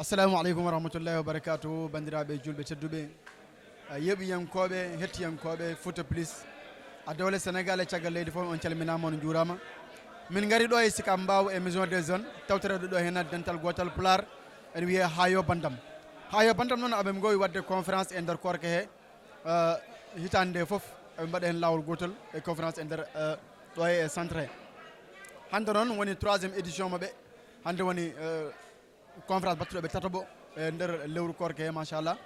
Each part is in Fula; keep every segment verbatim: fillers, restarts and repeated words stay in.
Assalamu aleykum wa rahmatullahi wa barakatuhu, banndiraaɓe juulɓe tedduɓe, eh, yeeɓiyankooɓe, hettiyankooɓe Fouta Plus, a dowle Sénégal e caggal leydi fof, on calminaama, on njuuraama. Min ngari ɗo e Sicap Mbao e Maison des Jeunes, tawtoreede ɗo heen dental gootal Pulaar, ene wiyee Haa yo banndam. Haa yo banndam noon, aɓe ngowi waɗde conférence e nder koorka he, eh, hitaande nde fof, eɓe mbaɗa heen laawol gootol e conférence e nder, eh, ɗo e centre he. Hannde noon woni troisième édition maɓɓe. Hannde woni, eh, conférence battuɗo ɓe tataɓo e nder lewru koorka he, machallah.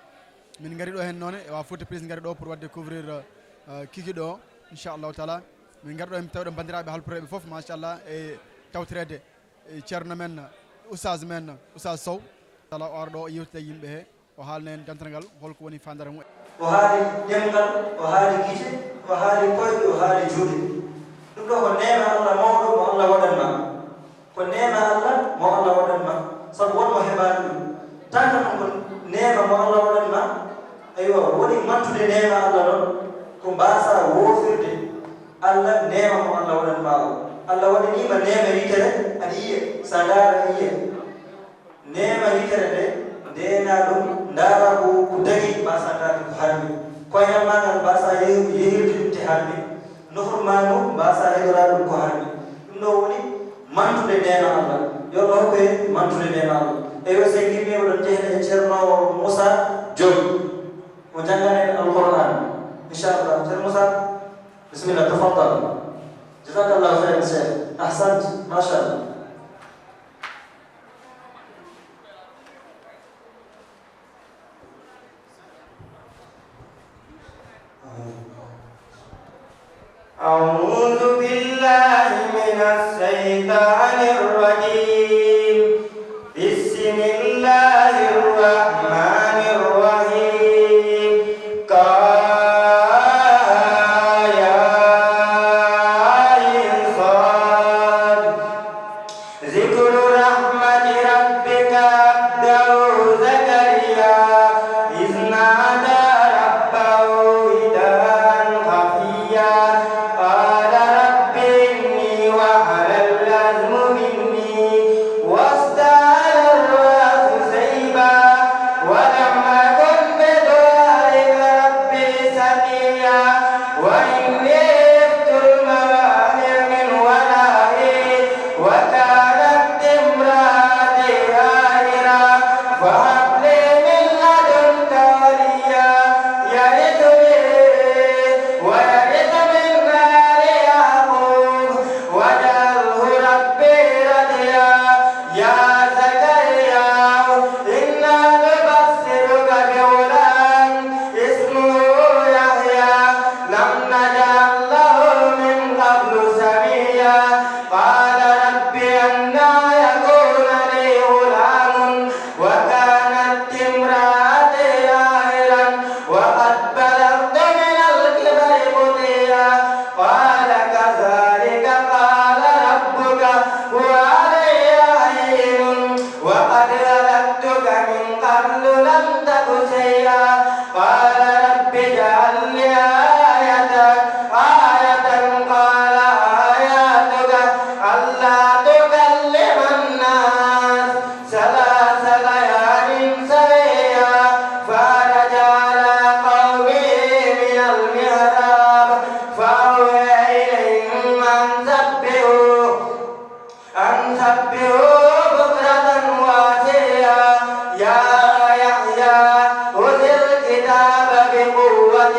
Min ngari ɗo heen noon, e wa Fouta Plus ngari ɗo pour waɗde couvrir, eh, kikiiɗo o, inchallahu taala. Min ngari ɗo heen tawɗo banndiraaɓe halpureeɓe fof, machallah, e tawtoreede e ceerno men, oustaz men, oustaz Sow. Inchallah, o ara ɗo o yewtida yimɓe he, o haalna en dental ngal, holko woni faandaare mum. O haali ɗemngal, o haali gite, o haali koyɗe, o haali juuɗe. Ɗum ɗo ko neema Allah mawɗo mo Allah waɗan ma. Ko neema Allah mo Allah waɗan ma. Sabu won mo heɓaani ɗum. Tan ko ɗum ko neema mo Allah waɗan ma. Aywa, woni mantude neema Allah noon, ko mbaasa woofirde Allah neema mo Allah waɗan ma o. Allah waɗanii ma neema yitere, aɗa yiya, so a ndaara, aɗa yiya. Neema yitere nde, ndeenaa ɗum, ndaara ko, ko dañi, mbaasaa ndaarde ko harmi. Koyngal maa ngal, mbaasaa yehi-, yehirde ɗum te harmi. Nofru maa ngu, mbaasaa heɓoraade ɗum ko harmi. Ɗum ɗo woni mantude neema Allah. Yo Allah hokku en mantude neema Allah. Eywa, so en ngimmii, oɗon jehda e Ceerno Moussa Diop. O janngana en Alquraan. Inchallah. Ceerno Moussa, bisimilla, tafaddal. Jazakallahu khairan, Cheikh. Ahsant. Machallah. أعوذ بالله من الشيطان الرجيم. بسم الله الرحمن الرحيم. طه، يا عين صاد. ذكر رحمة ربك عبده زكريا إذ نادى ربه نداء خفيا. قال رب إني وهن العظم مني واشتعل الرأس شيبا ولم أكن بدعائك رب شقيا. وإني خفت الموالي من ورائي وكانت امرأتي عاقرا فهب لي من لدنك وليا يرثني ويرث من آل يعقوب واجعله رب رضيا. يا زكريا إنا نبشرك بغلام اسمه يحيى لم نجعل له من قبل سميا. قال رب أنى يكون لي غلام وكانت امرأتي عاقرا وقد بلغت من الكبر عتيا. قال كذلك قال ربك هو علي هين وقد خلقتك من قبل لم تك شيئا. قال رب اجعل لي آية، آية، قال آيتك ألا تكلم الناس ثلاث ليال سويا. فخرج على قومه من المحراب فأوحى إليهم أن سبحوا أن سبحوا بكرة وعشيا. يا يحيى خذ الكتاب بقوة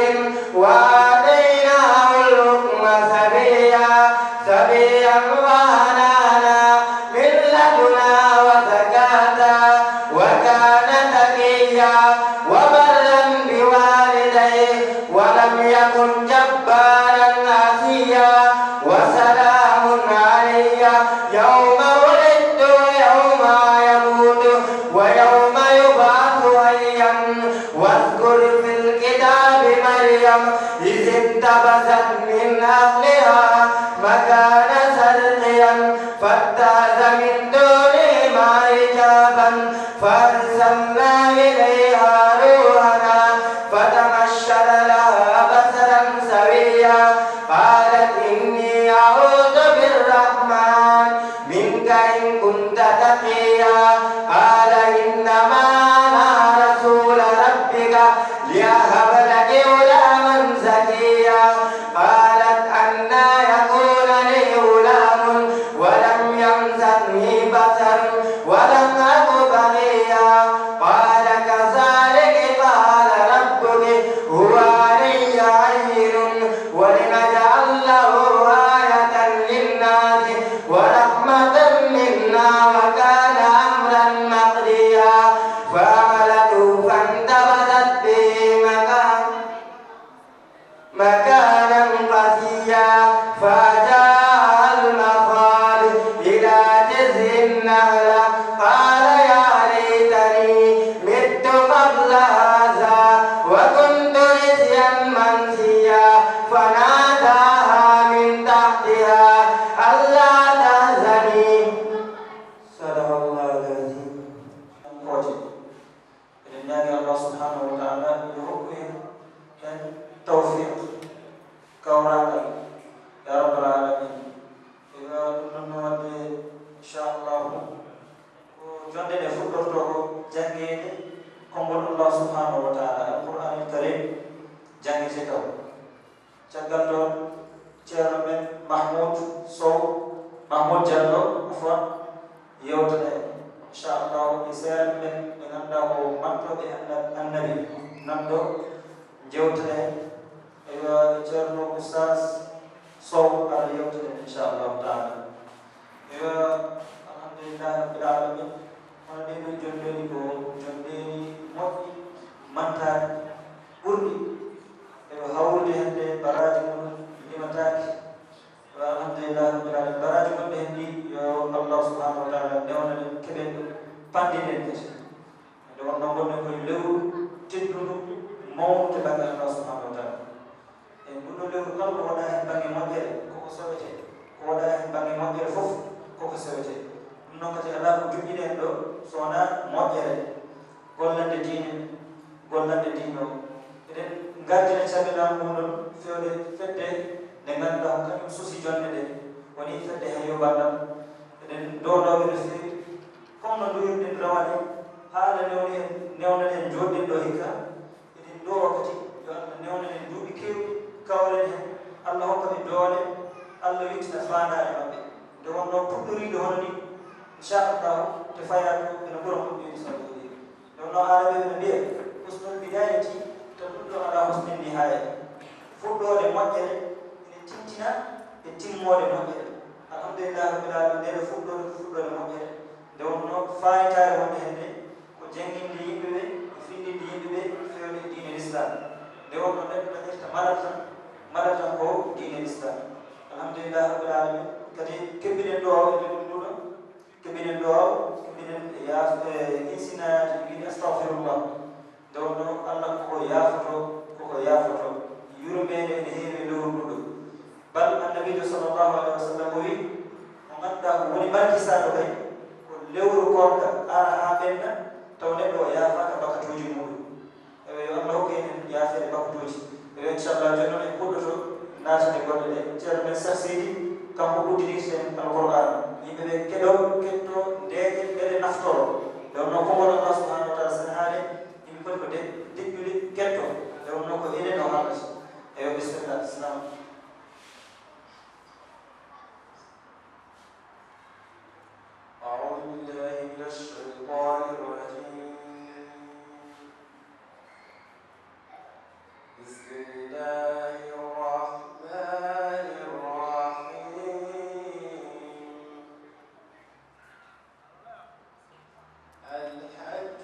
وآتيناه الحكم صبيا، صبيا وحنانا من لدنا وزكاة وكان تقيا وبرا بوالديه ولم يكن جبارا عصيا. وسلام علي يوم ولدت ويوم يموت ويوم يبعث حيا. واذكر في الكتاب مريم إذ انتبذت من أهلها مكانا شرقيا فاتخذت من دونهما حجابا فأرسلنا إليها روحنا فتمثل لها بشرا سويا. قالت إني أعوذ بالرحمن منك إن كنت تقيا. قال إنما مكانا قصيا فأجاء المخاض إلى جذع النخلة قال يا ليتني مت قبل هذا وكنت نسيا منسيا فناداها من تحتها ألا تحزني. صدق الله العظيم. Eɗen ñaagi Allah subhanahu wa ta'ala yo hokku en heen tawfiq, kawraangal, ya rabbal alamin. Ewa, ɗum noon no waɗde, inchallahu, ko jonde nde fuɗɗorto ko janngeede konngol Allah subhanahu wa ta'ala, Al-Qur'anil Karim, janngete taw. Caggal toon, ceerno men Mahmoud Sow, Mahmoud Diallo, afwan, yewtata en. Inchallahu, e seeɗa men ɓe ngannduɗaa ko mantooɓe anna-, annabi nan ɗo, njewtata en. Ewa, ceerno Oustaz Sow, ara yewtata en, inchallahu taala. Ewa, alhamdulillahi rabbil alamin. Hono ɗee ɗoo jonɗeeji ko jonɗeeji moƴƴi, mantaaɗi, ɓurɗi. Ewa, hawrude hannde baraaji mum limataaki. Ewa, alhamdulillahi rabbil alamin. Baraaji gonɗi heen ɗi, yo Allah subhanahu wa taala newnan en, keɓen ɗum, panndinen kadi. Nde wonnoo ngonɗen koye lewru teddundu, mawndu to bannge Allah subhanahu wa taala. E ndun ɗoo lewru kala ko waɗaa heen bannge moƴƴere, koko sowetee. Ko waɗaa heen bannge moƴƴere fof, koko sowetee. Ɗum noon kadi alaa ko joƴƴini en ɗo, so wonaa moƴƴere, gollande diine, gollande diine o. Eɗen ngartira cabinaagu mum ɗon fewde fedde nde ngannduɗaa ko kañum sosi jonde nde, woni fedde Hayyo Bandam. Eɗen ndoodooɓe no feewi, comme no nduwirɗen rawane, haa Allah newni en, newna en njooɗɗen ɗo hikka. Eɗen nduwa kadi yo Allah newnan en duuɓi keewɗi, kawren heen, Allah hokka ɓe doole, Allah yettina faandaare maɓɓe. Nde wonnoo puɗɗoriiɗo hono nii, inchallahu, te fayaa to ene ɓura moƴƴude sabu o yehi. Nde wonnoo aaraɓe ɓe no mbiya, husnul bidayati tadullu ala husnin nihaya. Fuɗɗoode moƴƴere ene tintina e timmoode moƴƴere. Alhamdulillahi rabbil alamin, nde ɗo fuɗɗoode ko fuɗɗoode moƴƴere. Nde wonnoo faayitaare wonde heen nde, ko jannginde yimɓe ɓe, ko fillinde yimɓe ɓe fewde diine Lislaam. Nde wonnoo neɗɗo dañirta malal tan, malal tan ko diine Lislaam. Alhamdulillahi rabbil alamin. Kadi kebbinen duwaaw e nder ɗum ɗo, kebbinen duwaaw, kebbinen yaaf-, e insinayaaji ɗi mbiɗi astahfirullah. Nde wonnoo Allah koko yaafoto, koko yaafoto. Yurmeende ene heewi e lewru ndu ɗo. Bal Annabiijo sallallahu alaihi wa sallam o wiyi, mo ngannduɗaa ko woni markisaaɗo kay, ko lewru koorka ara haa ɓenna, taw neɗɗo o yaafaaka bakatuuji muuɗum. Ewa, yo Allah hokku en yaafeede bakatuuji. Ewa, inchallah, jooni noon en puɗɗoto naatande golle ɗe. Ceerno men Cheikh Seydi, kanko udditirten Alqur'aan. Yimɓe ɓe keɗoo, keɗtoo, ndeeƴen, mbeɗe naftoroo. Nde wonnoo konngol Allah subhanahu wa taala, so ene haale, yimɓe poti ko de-, deƴƴude, keɗtoo. Nde wonnoo ko enen o haalata. Ewa, bisimilla, salam. أعوذ بالله من الشيطان الرجيم. بسم الله الرحمن الرحيم. الحج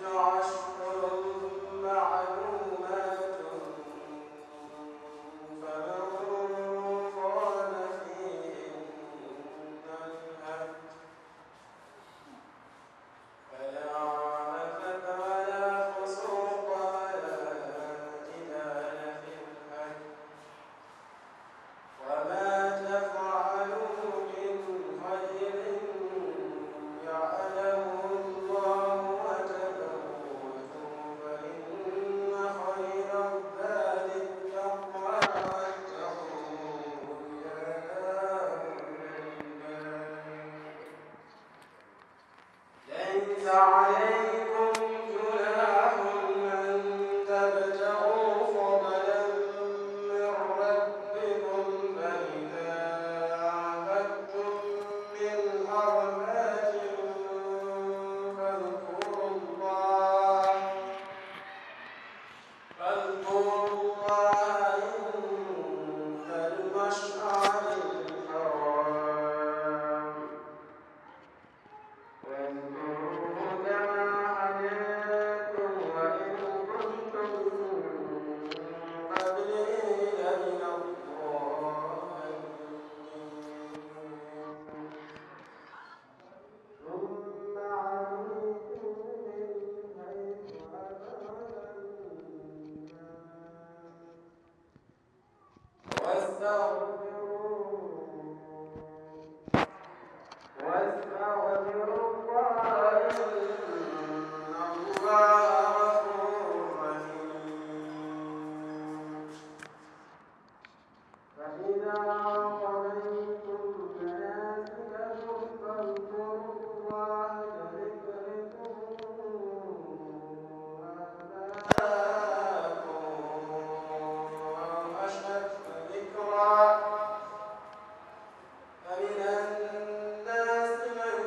قضيتم مناسككم فاذكروا الله كذكركم آباءكم أو أشد ذكرا. فمن الناس من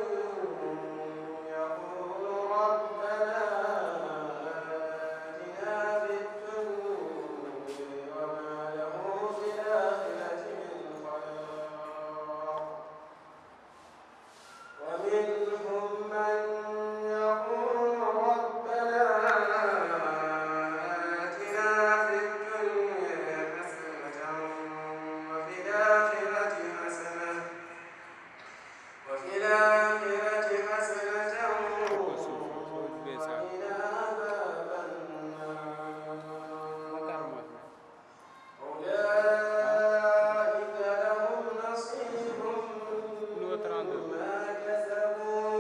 يقول ربنا آتنا في الدنيا وما له في الآخرة من خلاق. ومنهم من يقول ربنا آتنا في الدنيا حسنة وفي الآخرة حسنة وفي الآخرة حسنة وقنا عذاب النار. أولئك لهم نصيب مما كسبوا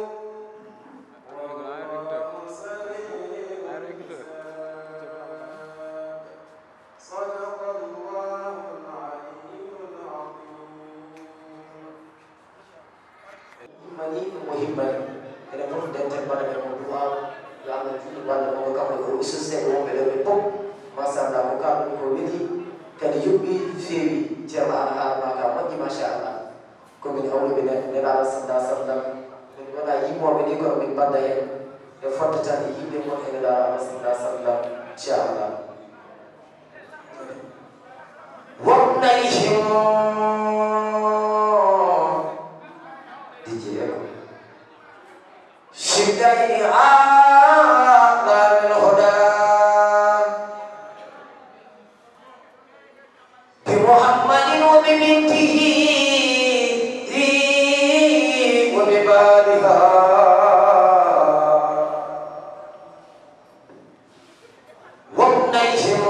والله سريع الحساب. صدق الله العلي العظيم. Himmani mo himmani. Enen fof denten mbaɗa ɓe mo du'a, yo Allah juutnu balla makko kanko e o usus seeɗa wonɓe ɗo ɓe fof. Machallah, mo kaɗum ko weli, kadi yuɓɓi, feewi. Ceerno Aana Aadama ka moƴƴi, machallah. Ko min awluɓe ne-, Nelaaɗo sallallahu alaihi wasallam. Min wona yimooɓe ni, kono min mbadda heen. Ɓe fottata e yiɗde mon e Nelaaɗo Allah sallallahu alaihi wasallam, inchallah. وابنيهم دجيل شدين أعلام الهدى بمحمد وببنته وببالها وابنيهم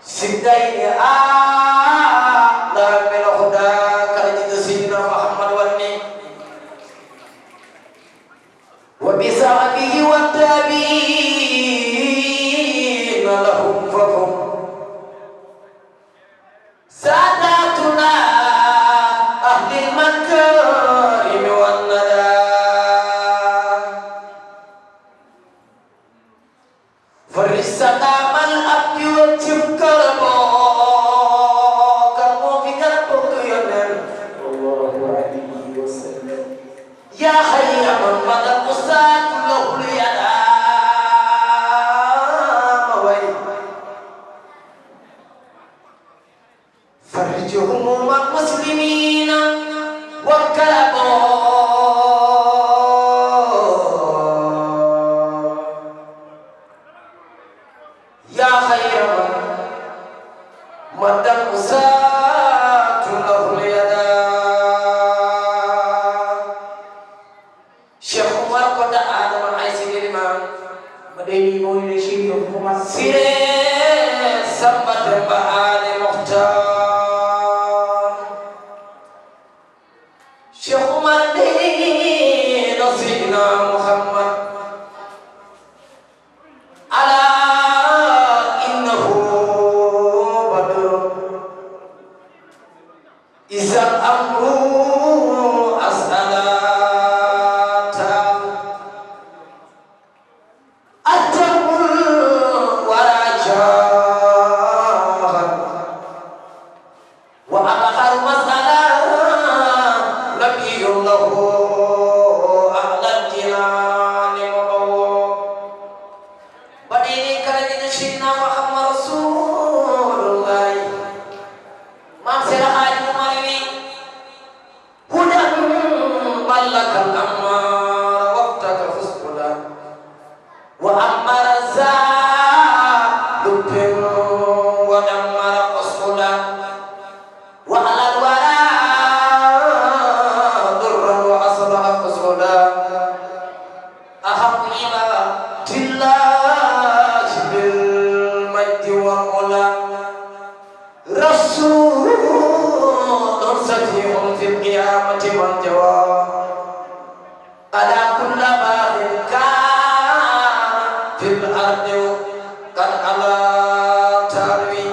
سدين أعلام الهدى. Kala jiɗɗo Seydina Muhammad wanni. وبصحبه والتابعين لهم فهم ساداتنا أهل المكارم والندى. فرج سقام العبد واكشف كربه، كربه في كربه ينال. صلى الله عليه وسلم. يا خير من مدى العصاة له اليدى. فرج هموم المسلمين والكرب. يا خير من مد العصاة له اليدى. Cheikh Oumar Koota Adama Aysata Limaam. Mbaɗeni mawni Cheikh Oumar Siré Samba Demba Ali Mokhtar. Cheikh Oumar nehino Seydina Muhammad. ألا إنه بدر إذا الأمر أسأل. أتم الورى جاها وأبهر مسألة نبي له أعلى الجنان مبوى. Mbaɗeni kala jiɗɗo Seydina Muhammad Rasulullah. Maam Seydi Haaji Umar wi, هدى بلغ الأمار وافتك فسقلا. وأمر ذا لطف ودمر أصولا. وعلى الورى ضرا وأصبح فصولا. أحب عباد الله بالمجد والعلا. رسول شفيع في القيامة من جوى. على كل باغ كان في الأرض قد علا تروي.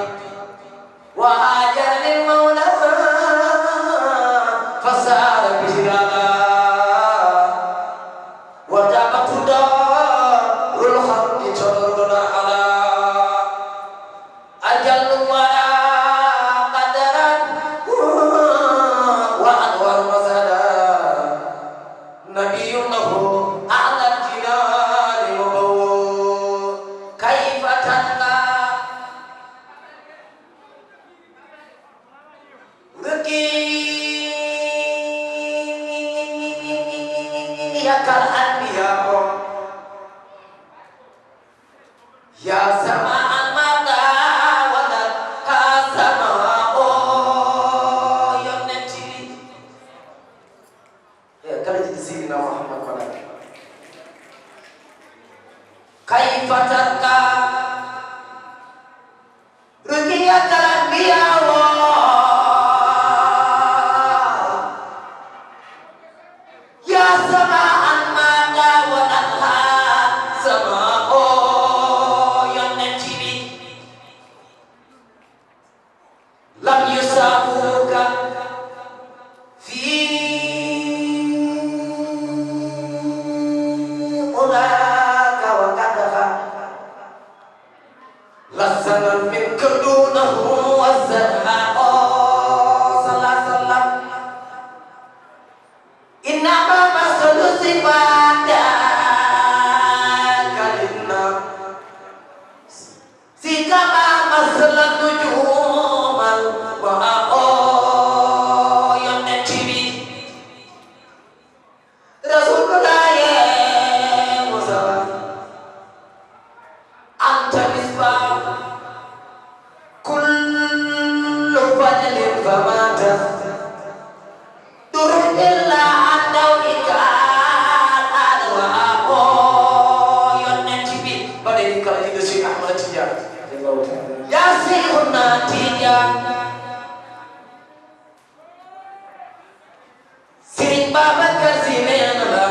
رقية الأنبياء يا سماء المدى ولدها سماء يونتي. Kala jiɗi Seydina Muhammad waɗa. كيف ترقى رقية الأنبياء يا سماء المدى ولدها سماء يونتي. لم يساووك في علاك وقدرك. لا سنا منك دونه والزهاء. صلى الله عليه وسلم. إنما مثل صفاتك للناس كما مثل النجوم الوهاء يونتي. رسول الله يا مصطفى، أنت مصباح كل فضل فما تزدري إلا عن ضوئك الأضواء. Yonnti bi, mbaɗen kala jiɗɗo Cheikh Ahmad Tidiane. يا شيخنا تيجان. Serigne Babacar Sy nee na la,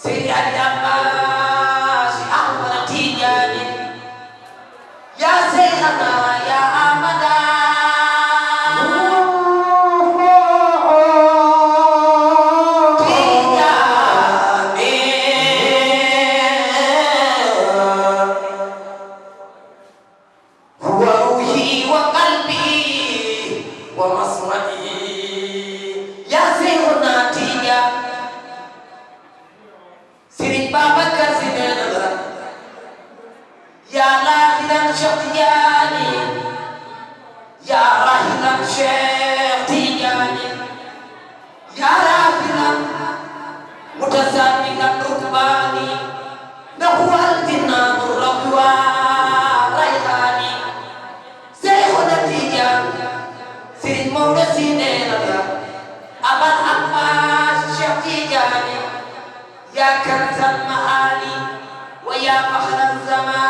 Seydi Hadji Abbas Sy Ahmada Tidiane, يا شيخنا يا أحمدا Tidiane. هو روحي وقلبي ومسمعي. يا شيخنا تيجان. Serigne Babacar Sy nee na la, يا راحلا شيخ تيجاني، يا راحلا شيخ تيجاني. يا رافضا متسابقا ركباني نحو الجنان الرب والريحان. Seyxuna Tijaan, Sëriñ Maodo Si nee na la, أبا العباس Cheikh Tidiane. يا كنز المعالي ويا بحر الزمان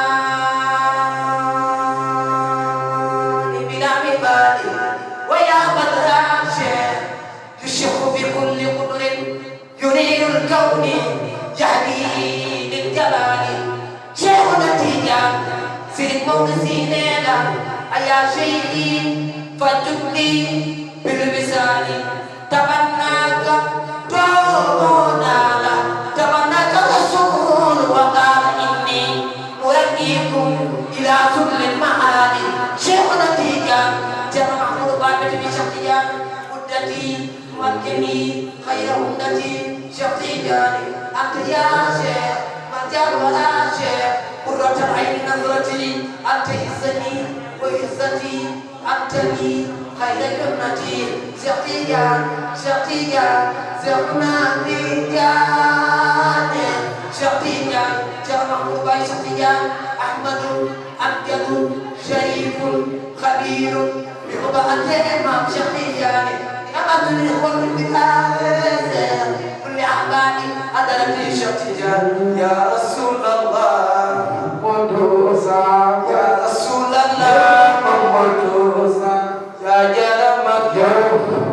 بلا مثال ويا بدر شيخ يشق بكل قدر ينير الكون يهدي للجلال. Cheikhuna Tidiane, Sëriñ Maodo Si nee na, أيا شيخي فاكتب لي بالوصال تمناك دومنا لا تمناك الرسول وقال إني أرقيكم إلى سبل المعالي. Cheikhuna Tidiane, Ceerno Mahmoudou Baba Tidiane Cheikh Tidiane مدتي مكني خير مدتي شيخ تيجاني. أنت يا شيخ ملجأ ولا شيخ قرة العين نظرتي. أنت عزتي وعزتي أنت لي خير جنتي. شيخ تيجان، شيخ تيجان، شيخنا تيجان، شيخ تيجان، شيخ محمود باي شيخ تيجان، أحمد أمجد شريف خبير بحب أنت إمام شيخ تيجاني. إنما الدنيا هو الانتقال كل أحبابي حضرتي شيخ تيجاني. يا رسول الله قدوسا، يا رسول الله قدوسا، يا جرم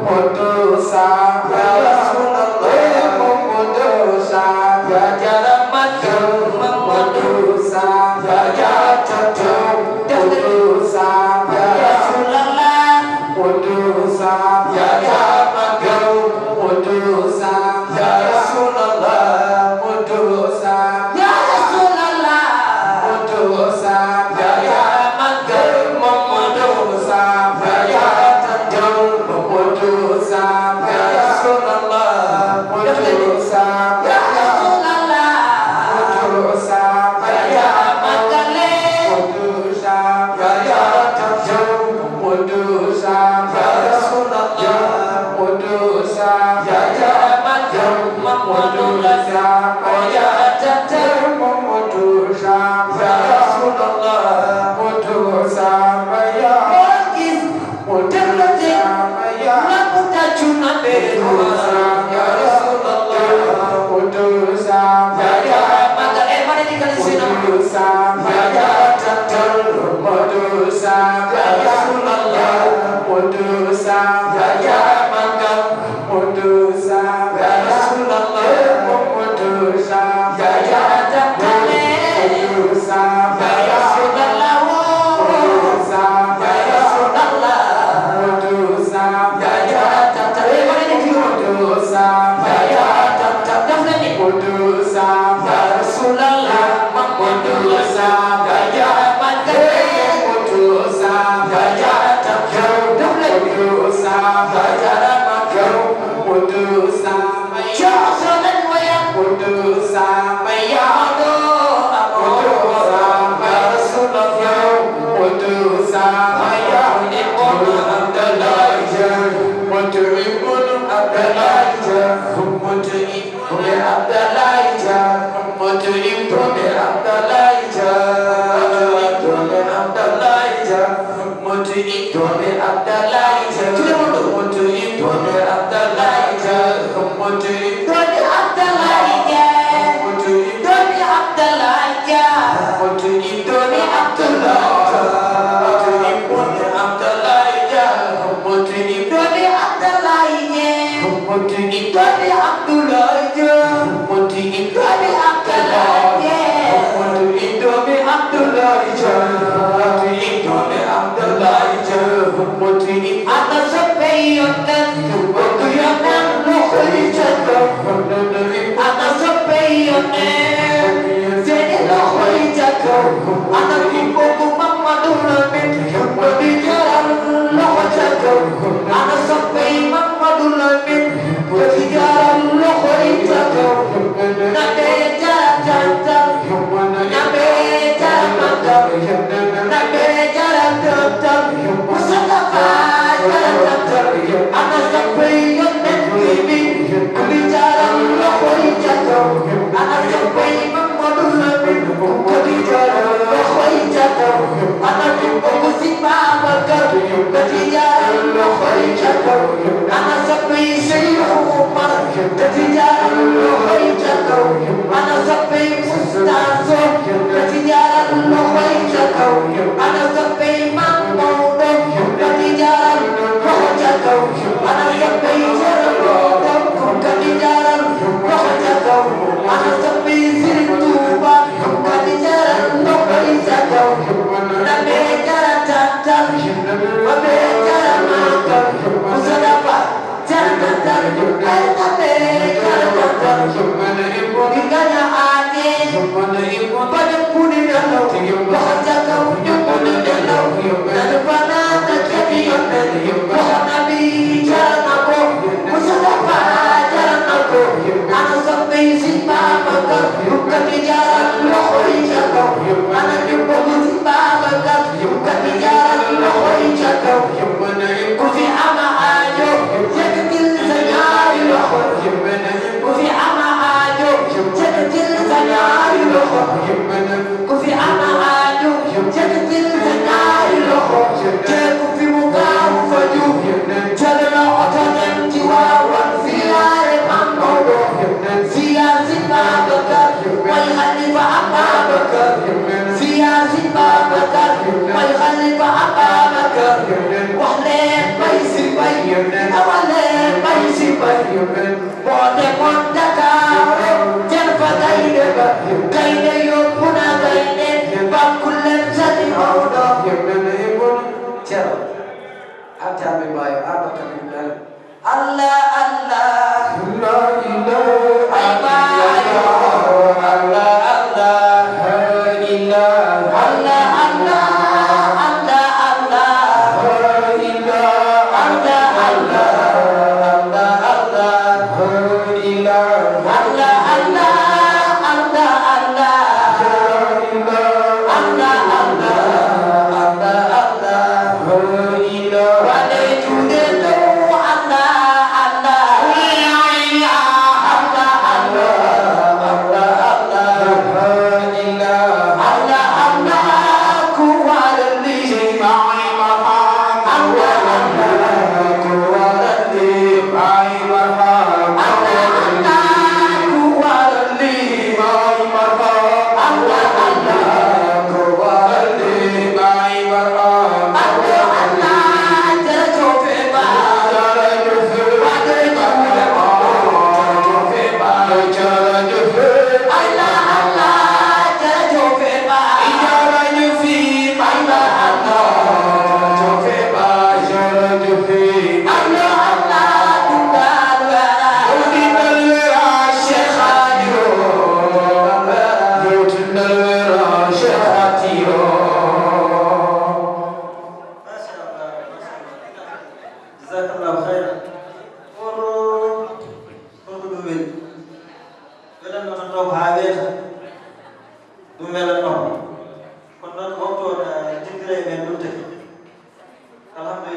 قدوسا، يا رسول الله قدوسا، يا جرم قدوسا، يا جرم قدوسا، يا رسول الله قدوسا، يا جرم قدوسا، يا رسول الله قدوسا، يا رسول الله قدوسا، يا Abdallah Jah, Abdallah Jah, Abdallah Jah, Abdallah Jah. Motuɗi doomi Abdallaahi Jah. Juɗe mon ɗo. Motuɗi doomi Abdallaahi Jah. Motuɗi doomi Abdallaahi Jah. Motuɗi doomi Abdallaahi Jah. Motuɗi doomi Abdallaahi Jah. Motuɗi doomi Abdallaahi Jah. Motuɗi doomi Abdallaahi Jah. Motuɗi doomi Abdallaahi Jah. Motuɗi doomi Abdallaahi Jah. Motuɗi doomi Abdallaahi Jah. Motuɗi doomi Abdallaahi Jah. Motuɗi ana soppe Yonent. Wondu Yonent loxoy ca kaw. Ana soppe Yonent. Seeni loxoy ca kaw. Ana ku bëgg Mamadu Lamin. Wondu jaral loxo ca kaw. Ana soppe Mamadu Lamin. Ko ci jaral loxoy ca kaw. Nabe jara tantal. Nabe jara magal. Nabe jara tantal. Mustafa jara tantal. Ana soppe Yonent bi. Ko ci jaral loxoy ca kaw. Ana soppe Mamadu Lamin. Ko ci jaral loxoy ca kaw. Ana soppe Babacar, ko ci jaral loxoy ca kaw. Ana soppe Seexu Umar, ko ci jaral loxoy ca kaw. Ana soppe Ustaas, ko ci jaral loxoy ca kaw. Ana soppe Maam Mawdo, ko ci jaral loxo ca kaw. Ana soppe Cerno Maodo, ko ci jaral loxo ca kaw. Ana soppe Sëriñ Tuuba, Kadi jara loxoy ca kaw. Nabe jara tantal. Nabe jara magal. Mustafa jara tantal. Ay nabe jara tantal. Di gaña ane. Baña puni nalo. Loxo ca kaw. Ñu puni nalo. Nanu banana kedi Yonent. Loxo Nabi jara na ko. Mustafa jara na ko. Ana soppe Sëñ Babacar. Yëkkati jara loxoy ca kaw. Ana ñu bëgg Sëñ Babacar. Yëkkati jara loxoy ca kaw. Ku fi am aajo, yëkkatil sa ñaari loxo. Ku fi am aajo, yëkkatil sa ñaari loxo. Ku fi am aajo, yëkkatil sa ñaari loxo. Te ku fi mu gaaw faju. Jël na oto dem ci Waawan, ziyaare Maam Maodo. Ziyaar si Babacar, mooy xalifa Ababacar. Ziyaar si Babacar, mooy xalifa Ababacar. Wax leen Bay Si Bay, wax leen Bay Si Bay. Boo demoon Dakar, jël fa gaynde ba, gaynde yóbbu na gaynde, bàkku leen Sëñ Maodo. Ceerno, a taabe baayo, a bakka min dal. Allah, Allah. La ilaha illallah. Allah, Allah. La ilaha. Allah, Allah. Allah, Allah. La ilaha. Allah, Allah. Allah, Allah. La ilaha. Allah, Allah. Allah, Allah.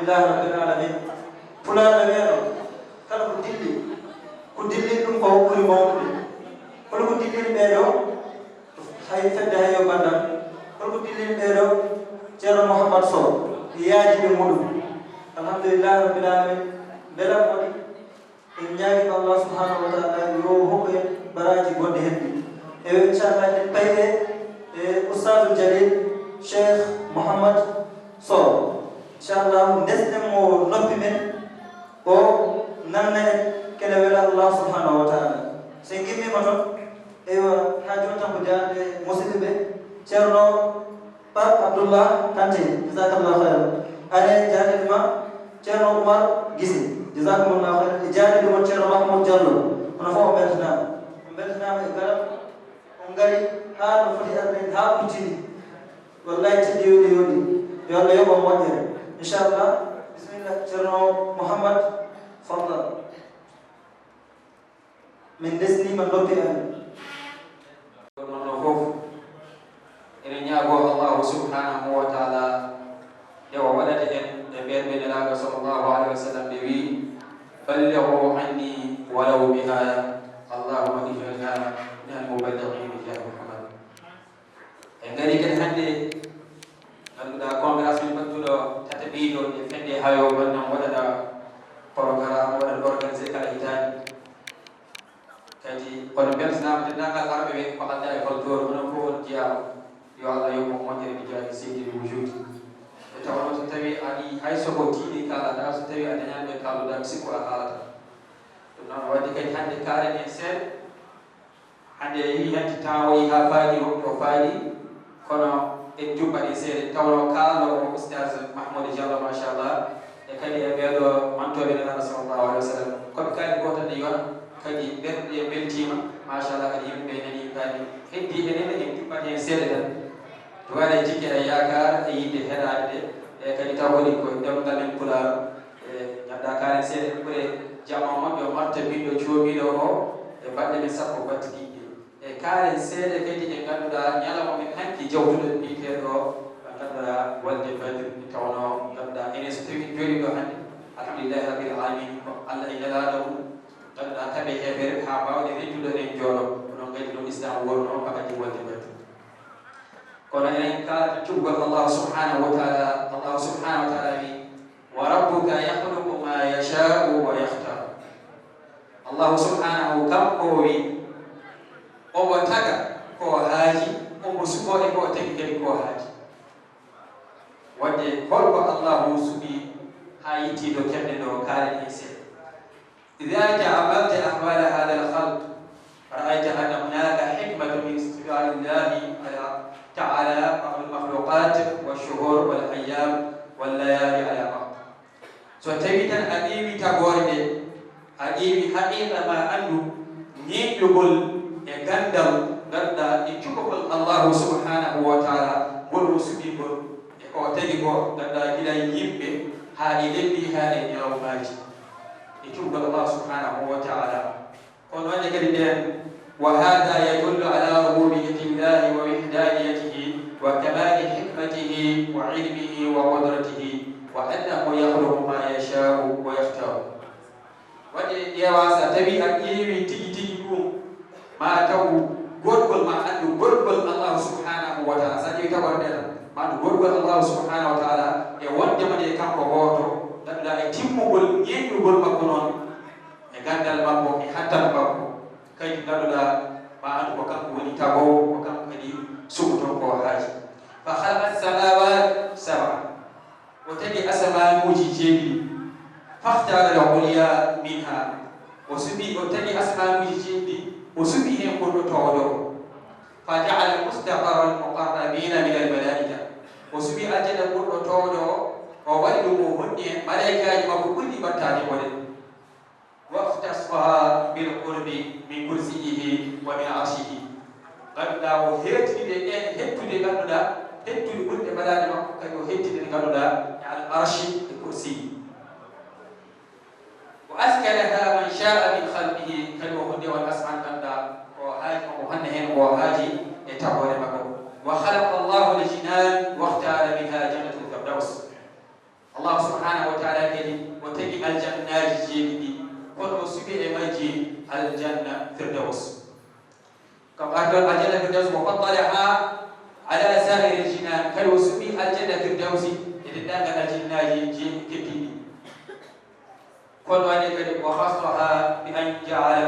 Alhamdulillahi rabbil alamin. Pulaar no wiyano, kala ko dilli, ko dilli ɗum ko ɓuri mawnude. Hol ko dillini ɓee ɗo? Hay fedde hay yo bandam. Hol ko dillini ɓee ɗo? Ceerno Mouhammad Sow e yaajiiɓe muɗum. Alhamdulillahi rabbil alamin. Mbela waɗi. En ñaagima Allah subhanahu wa taala yo hokku en baraji gonɗi hen ɗi. E inchallah, en payi e e Oustazul Jalil Cheikh Mouhammad Sow. Inchallah, ndesɗen mo noppi men, o nanna en kene wela Allah subhanahu wa taala. So en gimmima toon, eywa, ha joni tan ko jaade musidɓe ɓe, Ceerno Pape Abdoullah Kanté, jazakallah khairan. Are jaade ma Ceerno Oumar Gise, jazakumullah khairan. E jaade ɗum Ceerno Mahmoud Diallo, hono fof o beltanama. O beltanama e garam, on ngari ha no foti arde, ha kuccini. Wallahi teddi yoni yoni. Yo Allah yoɓ on moƴƴere. Inchallah, bismillah, Ceerno Mouhammad, faddal. Min ndesnima noppi amen. Ɗum ɗo fof, ene ñaago Allahu subhanahu wa taala, nde o waɗata en e ɓerɓe Nelaaɗo sallallahu alaihi wa sallam, ɓe wi, "Ballighu anni walaw bi aya." Allahumma ij'alna min al-muballighin bi jahi Muhammad. En ngari kadi hannde, ngannduɗaa, conférence min mbaɗtuɗo tataɓiiɗo e fedde hayo, wonno waɗata programme, waɗata organisé kala hitaande. Kadi kono beltanaama denndaangal arɓe ɓe ko adda e holtoor, onon fof on jeyaama. Yo Allah yoɓ on moƴƴere bi jaahi seydi wujuudi. E tawa noon so tawii a yii hay so ko diine kaalata, so tawii a dañaani ɓe kaalduɗaa, mi sikku a haalata. Ɗum noon waɗde kadi hannde kaalen en seeɗa. Hannde a yii hannde temps o yii haa faadi, wonɓe o faadi, kono en jubbat e seeɗa. Tawnoo kaaloowo o Oustaz Mahmoud Diallo, machallah, e kadi e ɓee ɗoo mantooɓe Nelaaɗo sallallahu alaihi wa sallam. Ko ɓe kaali gooto ne yona, kadi ɓerɗe mbeltiima, machallah, kadi yimɓe ɓe nani kaali. Heddi enen en jubbat heen seeɗa tan. Duwaade jikke e yaakaar e yiɗde heɗaade ɗe, e kadi taw kadi ko ɗemngal men Pulaar. E nganndaa kaalen seeɗa ɓure jamma moƴƴo, marta binɗo coomiiɗo o e baɗɗe men sappo battidiiɗe. E kaalen seeɗa kadi e ngannduɗaa ñalawma men hanki jawtuɗo biyeteeɗo, ngannduɗaa, Walde Badri, nde tawnoo, ngannduɗaa, enen so tawii en jooɗii ɗo hannde, alhamdulillahi rabbil alamin, ko Allah e Nelaaɗo mum, ngannduɗaa, taɓe heefere haa mbaawde rentude en jooɗo, kono ngadi noon Islam wonno bakati Walde Badri. Kono enen kaalata cuɓgol Allah subhanahu wa taala, Allah subhanahu wa taala wi, "Wa rabbuka yakhluqu ma yasha'u wa yakhtar." Allahu subhanahu kanko o wi, omo taga ko haaji, omo suɓo e ko tagi kadi ko haaji. Wadde holko Allahu suɓi haa yitti ɗo keɓɗen ɗo kaalen en seeɗa. إذا تأملت أحوال هذا الخلق، رأيت أن هناك حكمة من استواء الله على، تعالى، بعض المخلوقات والشهور والأيام والليالي على بعض. So tawii tan a ƴeewi tagoore nde, a ƴeewi haqiiqa, ma anndu ñeeñɗugol e ganndal, ngannduɗaa, e cuɓagol Allahu subhanahu wa taala ngol o suɓi ngol, e ko o tagi ko, ngannduɗaa, gila e yimɓe haa e lebbi haa e ñalawmaaji, e cuɓgol Allah subhanahu wa taala. Kono waɗde kadi nden, وهذا يدل على ربوبية الله ووحدانيته وكمال حكمته وعلمه وقدرته وأنه يخلق ما يشاء ويختار. Waɗde ƴeewa, so tawii a ƴeewi tigi tigi ɗum, ma taw goɗgol, ma anndu goɗgol Allah subhanahu wa taala. So a ƴeewi tagore nde tan, ma anndu goɗgol Allah subhanahu wa taala, e wonde mo nde kanko gooto, ngannduɗaa, e timmugol ñeeñɗugol makko noon, e ganndal makko, e hattan makko, kadi ngannduɗaa, ma anndu ko kanko woni tagoowo, ko kanko kadi suɓotoo ko haaji. فخلق السماوات السبع. O tagi asamaanuuji jeeɗiɗi. فاختار العليا منها. O suɓi, o tagi asamaanuuji jeeɗiɗi, o suɓi heen ɓurɗo tooɗo. فجعل مستقر المقربين من الملائكة. O suɓi aljanna ɓurɗo tooɗo, o waɗi ɗum, o honni heen malaykaaji makko ɓurɗi ɓattaade ɓoɗe. واختصها بالقرب من كرسيه ومن عرشه. Ngannduɗaa, o heertini ɗe, ɗeen hettude, ngannduɗaa, hettude ɓurɗe mbaɗaade makko, kadi o hettini ɗe, ngannduɗaa, e al arshi e kursi. وأسكنها من شاء من خلقه. Kadi o honni on asmaan, ngannduɗaa, ko haaji makko, honna heen ko haaji e tagoore makko. وخلق الله الجنان واختار منها جنة الفردوس. Allah subhanahu wa Sa'iril jinan, kadi o suɓi aljanna Firdawsi e denndaangal aljannaaji je-, keddiiɗi. Kono waɗi kadi, wa khassaha bi an ja'ala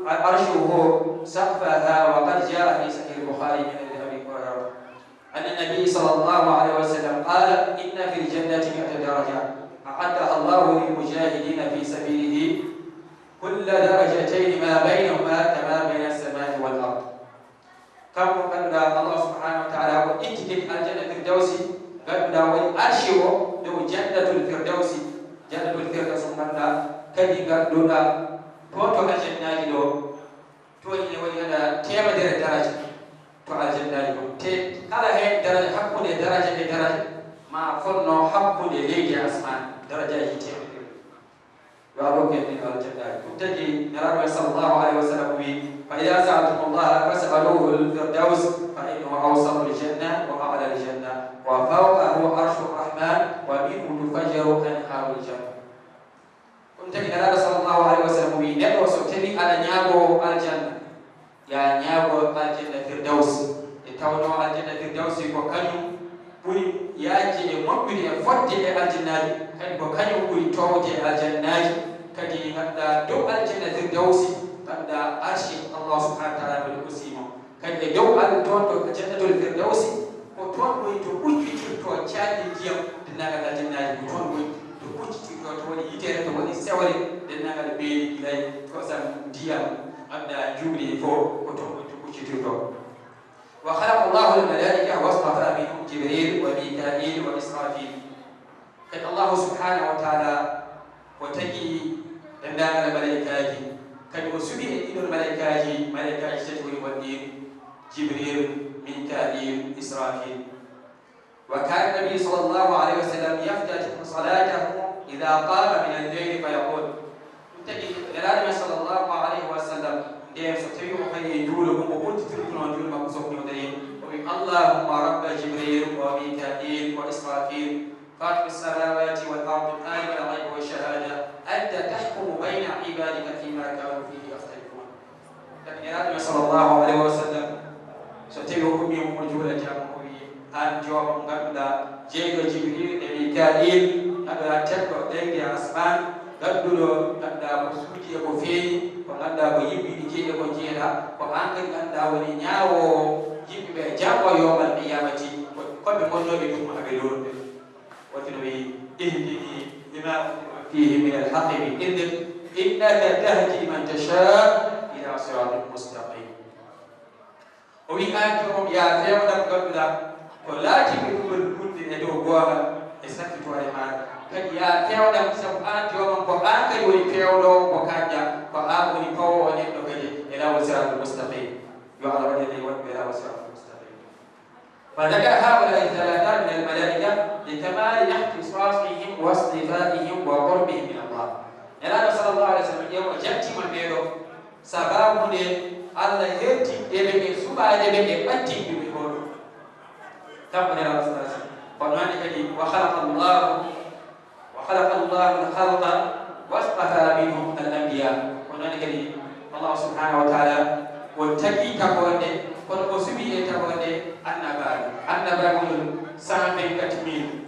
arshuhu saqfaha, wa qad jaa fi Sahih al-Bukhari min hadith Abi Hurairah anna an-nabiy sallallahu alayhi wa sallam qala, inna fil jannati mi'ata daraja a'addaha Allahu lil mujahidina fi sabilihi, kulla darajatayn ma baynahuma kama bayna as-samai wal ard. Kanko ngannduɗaa Allah subhanahu wa taala ko ittitini aljanna Firdawsi, ngannduɗaa woni arshi o dow jannatul Firdawsi. Jannatul Firdawsi mo ngannduɗaa kadi ngannduɗaa toon to aljannaaji ɗo, toon ine waɗi hada teemedere daraja to aljannaaji ɗo. Te kala heen daraja, hakkunde daraja e daraja, ma fonno hakkunde leydi e asmaan, darajaaji teemedere. Yo Allah rokku en ɗin aljannaaji. Ɗum tagi Nelaaɗo men sallallahu alayhi wa sallam wi, fa ida saaltumullaha fasaluhu lfirdaws, fa innahu awsatu ljanna wa ala ljanna wa fawqahu arshu rrahman wa minhu tufajjaru anharu ljanna. Ɗum tagi Nelaaɗo sallallahu alayhi wa sallam wi, neɗɗo so tawi aɗa ñaago aljanna, ya ñaago aljanna Firdawsi. E tawno aljanna Firdawsi ko kañum ɓuri yaajde e moƴƴude e fotde e aljannaaji, kadi ko kañum ɓuri toowde e aljannaaji. Kadi ngannduɗaa dow aljanna Firdawsi, ngannduɗaa arshi Allah subhanahu wa taala woni aussi mo. Kadi e dow al-, toon to jannatul Firdawsi, ko toon woni to ɓuccitirto caaɗi ndiyam denndaangal aljannaaji, ko toon woni to ɓuccitirto, to woni yitere, to woni sewre denndaangal beeli gilay kosam ndiyam. Adda juuɗe fof ko toon woni to ɓuccitirto. Wa khalaqa Allahu al-malaa'ika wastafa minhum Jibril wa Mika'il wa Israfil. Kadi Allahu subhanahu wa taala o tagi denndaangal malaa'ikaaji, kadi o suɓi e ɗiɗon malaa'ikaaji, malaa'ikaaji tati woni wonɗiin, Jibril, Mika'il, Israfil. Wa kana nabi sallallahu alayhi wa sallam yaftatihu salatahu idha qama min al-layli fa yaqul. Ɗum tagi Nelaaɗo men sallallahu alayhi wa sallam, nden so tawi o fayi e juulo, ko mo ɓurtitirtuno juulo makko so o darii, o wi, Allahumma rabba Jibril wa Mika'il wa Israfil, fatir samawati wal ard, alim al ghaybi wa shahada, anta tahkumu bayna ibadika fima kanu fihi yakhtalifun. Kadi Nelaaɗo men sallallahu alayhi wa sallam, so tawi o ummii mo juula jam, o wi, aan joomam ngannduɗaa jeyɗo Jibril e Mika'il, ngannduɗaa tedɗo leydi e asmaan, ngannduɗo ngannduɗaa ko suuji e ko feeñi, ko ngannduɗaa ko yimɓe ina jeyi e ko njeyataa, ko aan kadi ngannduɗaa woni ñaawoowo yimɓe ɓe janngo yowmal qiyamati, ko, ko ɓe ngonnooɓe ɗum haa ɓe lorruɓe. Wonti no wiyi, ihdini lima fihi min alhaqqi bi idnik, innaka tahdi man tasha ila siratin mustaqim. O wi, aan joomam, yaa feewndam ngannduɗaa ko laatii ko ɗum woni wonde e dow goonga e sakkitoore maaɗa. Kadi yaa feewndam, sabu aan joomam ko aan kadi woni feewndoowo mo kaanɗaa, ko aan woni fawoowo neɗɗo kadi e laawol siratul mustaqim. Yo Allah waɗ en e wonɓe e laawol siratul mustaqim. فذكر هؤلاء الثلاثة من الملائكة لكمال اختصاصهم واصطفائهم وقربهم من الله. Nelaaɗo sallallahu alayhi wa sallam ƴeew o jattiima ɓee ɗoo sababu nde Allah hertinde ɓe e suɓaade ɓe e ɓadtinde ɓe hoore. Kanko Nelaaɗo sallallahu alayhi wa sallam. Kono noon kadi, wa khalaqa Allahu وخلق الله الخلق واصطفى منهم الأنبياء. Ko noon kadi Allah subhanahu wa taala o tagi tagoonde, kono o suɓi e tagoonde annabaaɓe. Annabaaɓe ko cent vingt-quatre mille,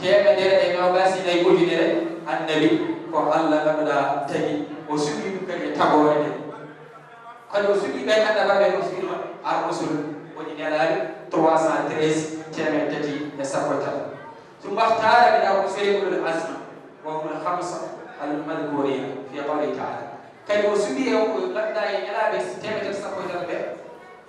teemedere e noogaas e nayi ujunere annabi, ko Allah ngannduɗaa tagi, o suɓi ɗum kadi e tagoonde. Kadi o suɓi ɓen annabaaɓe, o suɓi noon ar-rusul, woni nelaaɓe trois cent treize, teemedde tati e sappo e tati. ثم اختار من الرسل أولي العزم وهم الخمسة المذكورين في قوله تعالى. Kadi o suɓi e ko ngannduɗaa e nelaaɓe teemedde sappo e tati ɓe,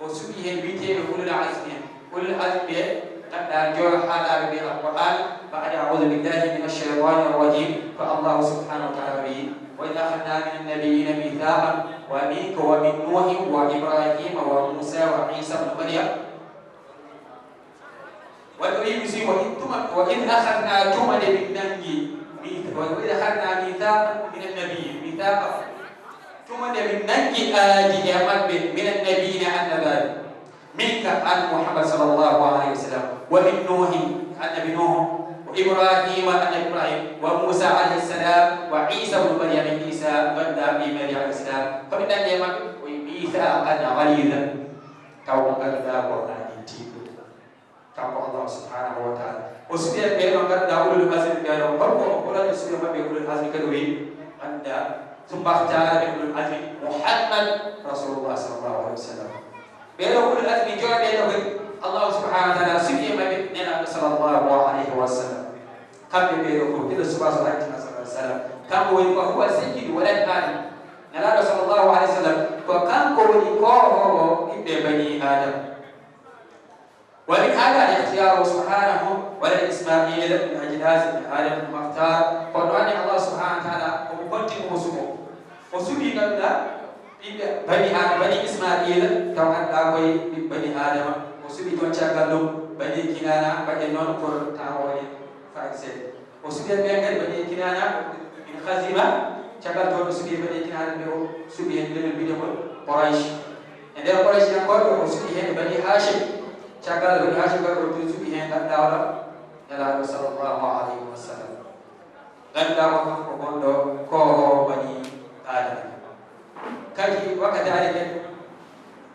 o suɓi heen wiyeteeɓe ulul azmi en. Ulul azmi ɓe ngannduɗaa joyo haalaaɓe ɓe Alqur'aan, بعد أعوذ بالله من الشيطان الرجيم, ko Allah subhanahu wa taala wi, وإذ أخذنا من النبيين ميثاقا ومنك ومن نوح وإبراهيم وموسى وعيسى ابن مريم. Waɗi o yimmi si ko tuma, وإذ أخذنا, tuma nde min nanngi, mi-, وإذ أخذنا ميثاقا من النبيين, ميثاقا, tuma nde min nanngi aadi e maɓɓe, من النبيين, annabaaɓe, منك, aan Muhammad sallallahu alayhi wa sallam, ومن نوح, annabi Nuuhu, وإبراهيم, annabi Ibrahim, وموسى عليه السلام، وعيسى ابن مريم, Iisa, ngannduɗaa ɓii Mariam alayhi salam, ko min nanngi e maɓɓe, o wi ميثاقا غليظا. Taw mo ngannduɗaa ko aadi tiiɗɗo. Kanko Allah subhanahu wa ta'ala. O suɓi en ɓe ɗo ngannduɗaa ulul azmi ɓe ɗo. Holko o ɓurani suɓi maɓɓe ulul azmi kadi o wi? Annda summa ikhtara min ulul azmi Muhammad Rasulullah sallallahu alaihi wasallam. Ɓe ɗo ulul azmi joy ɓe ɗo kadi Allah subhanahu wa ta'ala suɓi e maɓɓe Nelaaɗo sallallahu alaihi wasallam. Kamɓe ɓe ɗo fof gila suɓa so hajji sallallahu alaihi wasallam. Kanko woni ko huwa sayyidu walad Adam. Nelaaɗo sallallahu alaihi wasallam ko kanko woni koohoowo ɓiɓɓe bani Adam. ومن هذا اختياره سبحانه ولد إسماعيل من أجناس آدم المختار. Ko ɗon e Allah subhanahu wa ta'ala omo bonti mo suɓo. O suɓi ngannduɗaa ɓiɓɓe bani Adam, bani Ismaila, taw ngannduɗaa koye ɓiɓɓe bani Adama. O suɓi ɗon caggal ɗum bani Kinana, mbaɗen noon pour tawoore faade seeɗa. O suɓi en ɓeen kadi bani Kinana, min Khazima, caggal toon o suɓi en bani Kinana ɓe o suɓi heen leñol mbiyetee ngol Quraysh. E nder Quraysh en koy o suɓi heen bani Hashim, caggal bani Hashim koy o tun suɓi heen ngannduɗaa wala Nelaaɗo sallallahu alayhi wa sallam. Ngannduɗaa ko kanko gonɗo ko o bani Adama. Kadi wakati ari kadi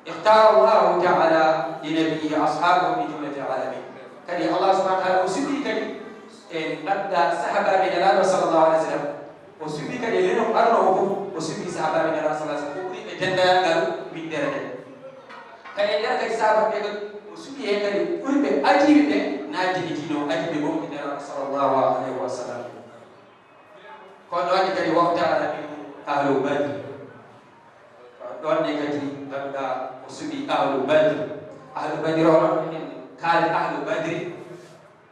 اختار الله تعالى لنبيه أصحابه من جملة العالمين. Kadi Allah subhanahu wa ta'ala o suɓi kadi e ngannduɗaa sahabaaɓe Nelaaɗo sallallahu alaihi wasallam. O suɓi kadi e leñol arnoowo fof, o suɓi sahabaaɓe Nelaaɗo sallallahu alaihi wasallam ko ɓuri ɓe denndaangal winndere nde. Kadi e nder kadi sahabaaɓe kadi o suɓi heen kadi ɓuri ɓe adiiɓe ɓe naatde e diine o, adiiɓe gomɗi Nelaaɗo sallallahu alaihi wasallam. Ko ɗon ne kadi واختار من أهل بدر. Ko ɗon ne kadi ngannduɗaa o suɓi ahlu Badri. Ahlu Badri o noon en kaali ahlu Badri.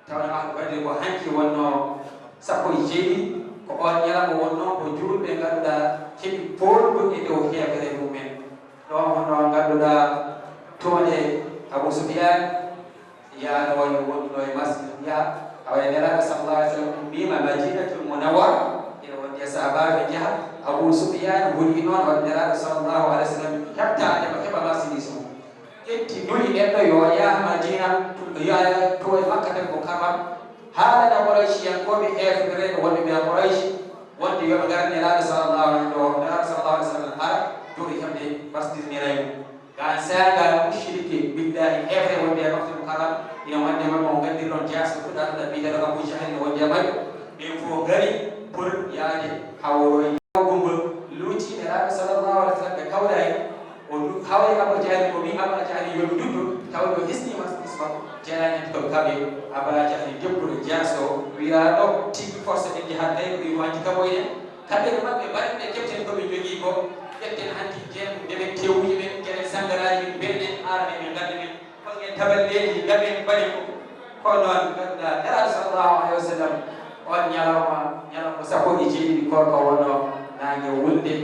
Tawno ahlu Badri ko hanki wonno sappo e jeeɗiɗi. Ko oon ñalawma wonno ko juulɓe ngannduɗaa keɓi poolgu e dow heefere mumen. Ɗon hono ngannduɗaa toonde Abu Sufyaan yaanooyo wonno e Masjid Diya, awa e Nelaaɗo sallallahu alaihi wasallam ummiima Madinatul Munawwara, ina wonde sahabaaɓe njaha, Abu Sufyaan huli noon, o Nelaaɗo sallallahu alaihi wasallam heɓtaade mo, heɓa marchandise mum. Ƴetti nuli neɗɗo yo yah Madina, to, yo to e Makkatal Mukarram, haalana Qurayshiyankooɓe heefereɓe wonɓe ɓe Quraysh, wonde yo ɓe ngar Nelaaɗo sallallahu alaihi wasallam, Nelaaɗo sallallahu alaihi wasallam ara, jooɗi heɓde marchandise ñalawma. Gaan saanga mushrike billahi heefere wonde e Makkatul Mukarram ina wonde makko o nganndir ɗon jaasɗo fuɗɗaɗo ɗa biyeteɗo Abu Jahal ina wonde e makko. Ɓen fof ngari pour yaade hawroye. Gumba luuti Nelaaɗo sallallahu alaihi wasallam ɓe kawray. O lu-, hawri Abu Jahal o wi Abu Jahal yo mi dutto taw ɗo hisni mas isma. Jahal ko kaɓe Abu Jahal debbo jaasɗo wiraɗo tigi force ɓe jahat tawi ko wi wanti kaɓoyɗe. Kamɓe e maɓɓe mbaɗen ɓe keften ko ɓe njogii ko, ƴetten hanki jeen ndemen tewuji men, kenen sangaraaji men, mbeɗen aarde men, ngannde men, holngen taballeeji, ngamen mbaɗen ko. Kono noon, ngannduɗaa, Nelaaɗo sallallahu alaihi wasallam, on ñalawma, ñalawma sappo e jeeɗiɗi koorka wonno naange wulde.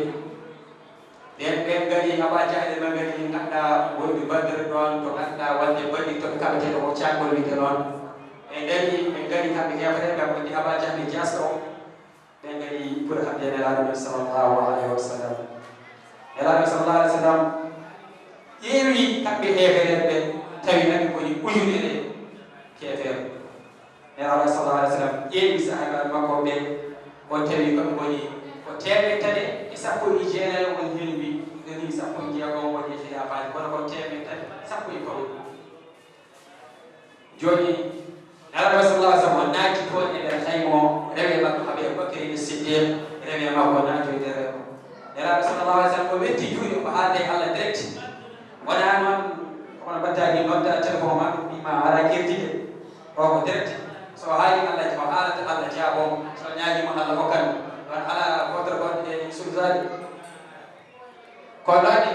Ɓen, ɓen ngari Aba Jahli, ɓe ngari, ngannduɗaa, woyɓe Badr ɗoon, to ngannduɗaa, wonde Badr, to ɓe kaɓeteeɗo ko caangol wiyte noon. Ɓe ngari, ɓe ngari kamɓe heefereɓe, ɓe ngoni Aba Jahli jaasɗo o. Ɓe ngari pour haɓde Nelaaɗo men sallallahu alaihi wasallam. Nelaaɗo sallallahu alaihi wasallam ƴeewi kamɓe heefereɓe ɓe, tawi naɓe ngoni ujunere keefeero. Nelaaɗo sallallahu alaihi wasallam ƴeewi sahaabaaɓe makko ɓe, o tawi ko ɓe ngoni ko teemedde tati e sappo e jeenayo, on heen mbi ngoni sappo e jeego, woni e khilafaaji, kono ko teemedde tati sappo e pawɗi. Jooni, Nelaaɗo sallallahu alaihi wasallam naati toon e nder khayma o, rewi e makko Abu Bakr Siddiq, rewi e makko naati e nder. Nelaaɗo sallallahu alaihi wasallam o wetti juuɗe o haalda e Allah direct. Wonaa noon, kono mbaɗtaa ni nodda téléphone ma, ɗum ma alaa kerdi de. O ko direct. So o haali Allah, o haalata Allah jaabo mo. So o ñaagi mo Allah hokkan mo. Ɗon alaa votre compte e Sulzade. Ko ɗon ne,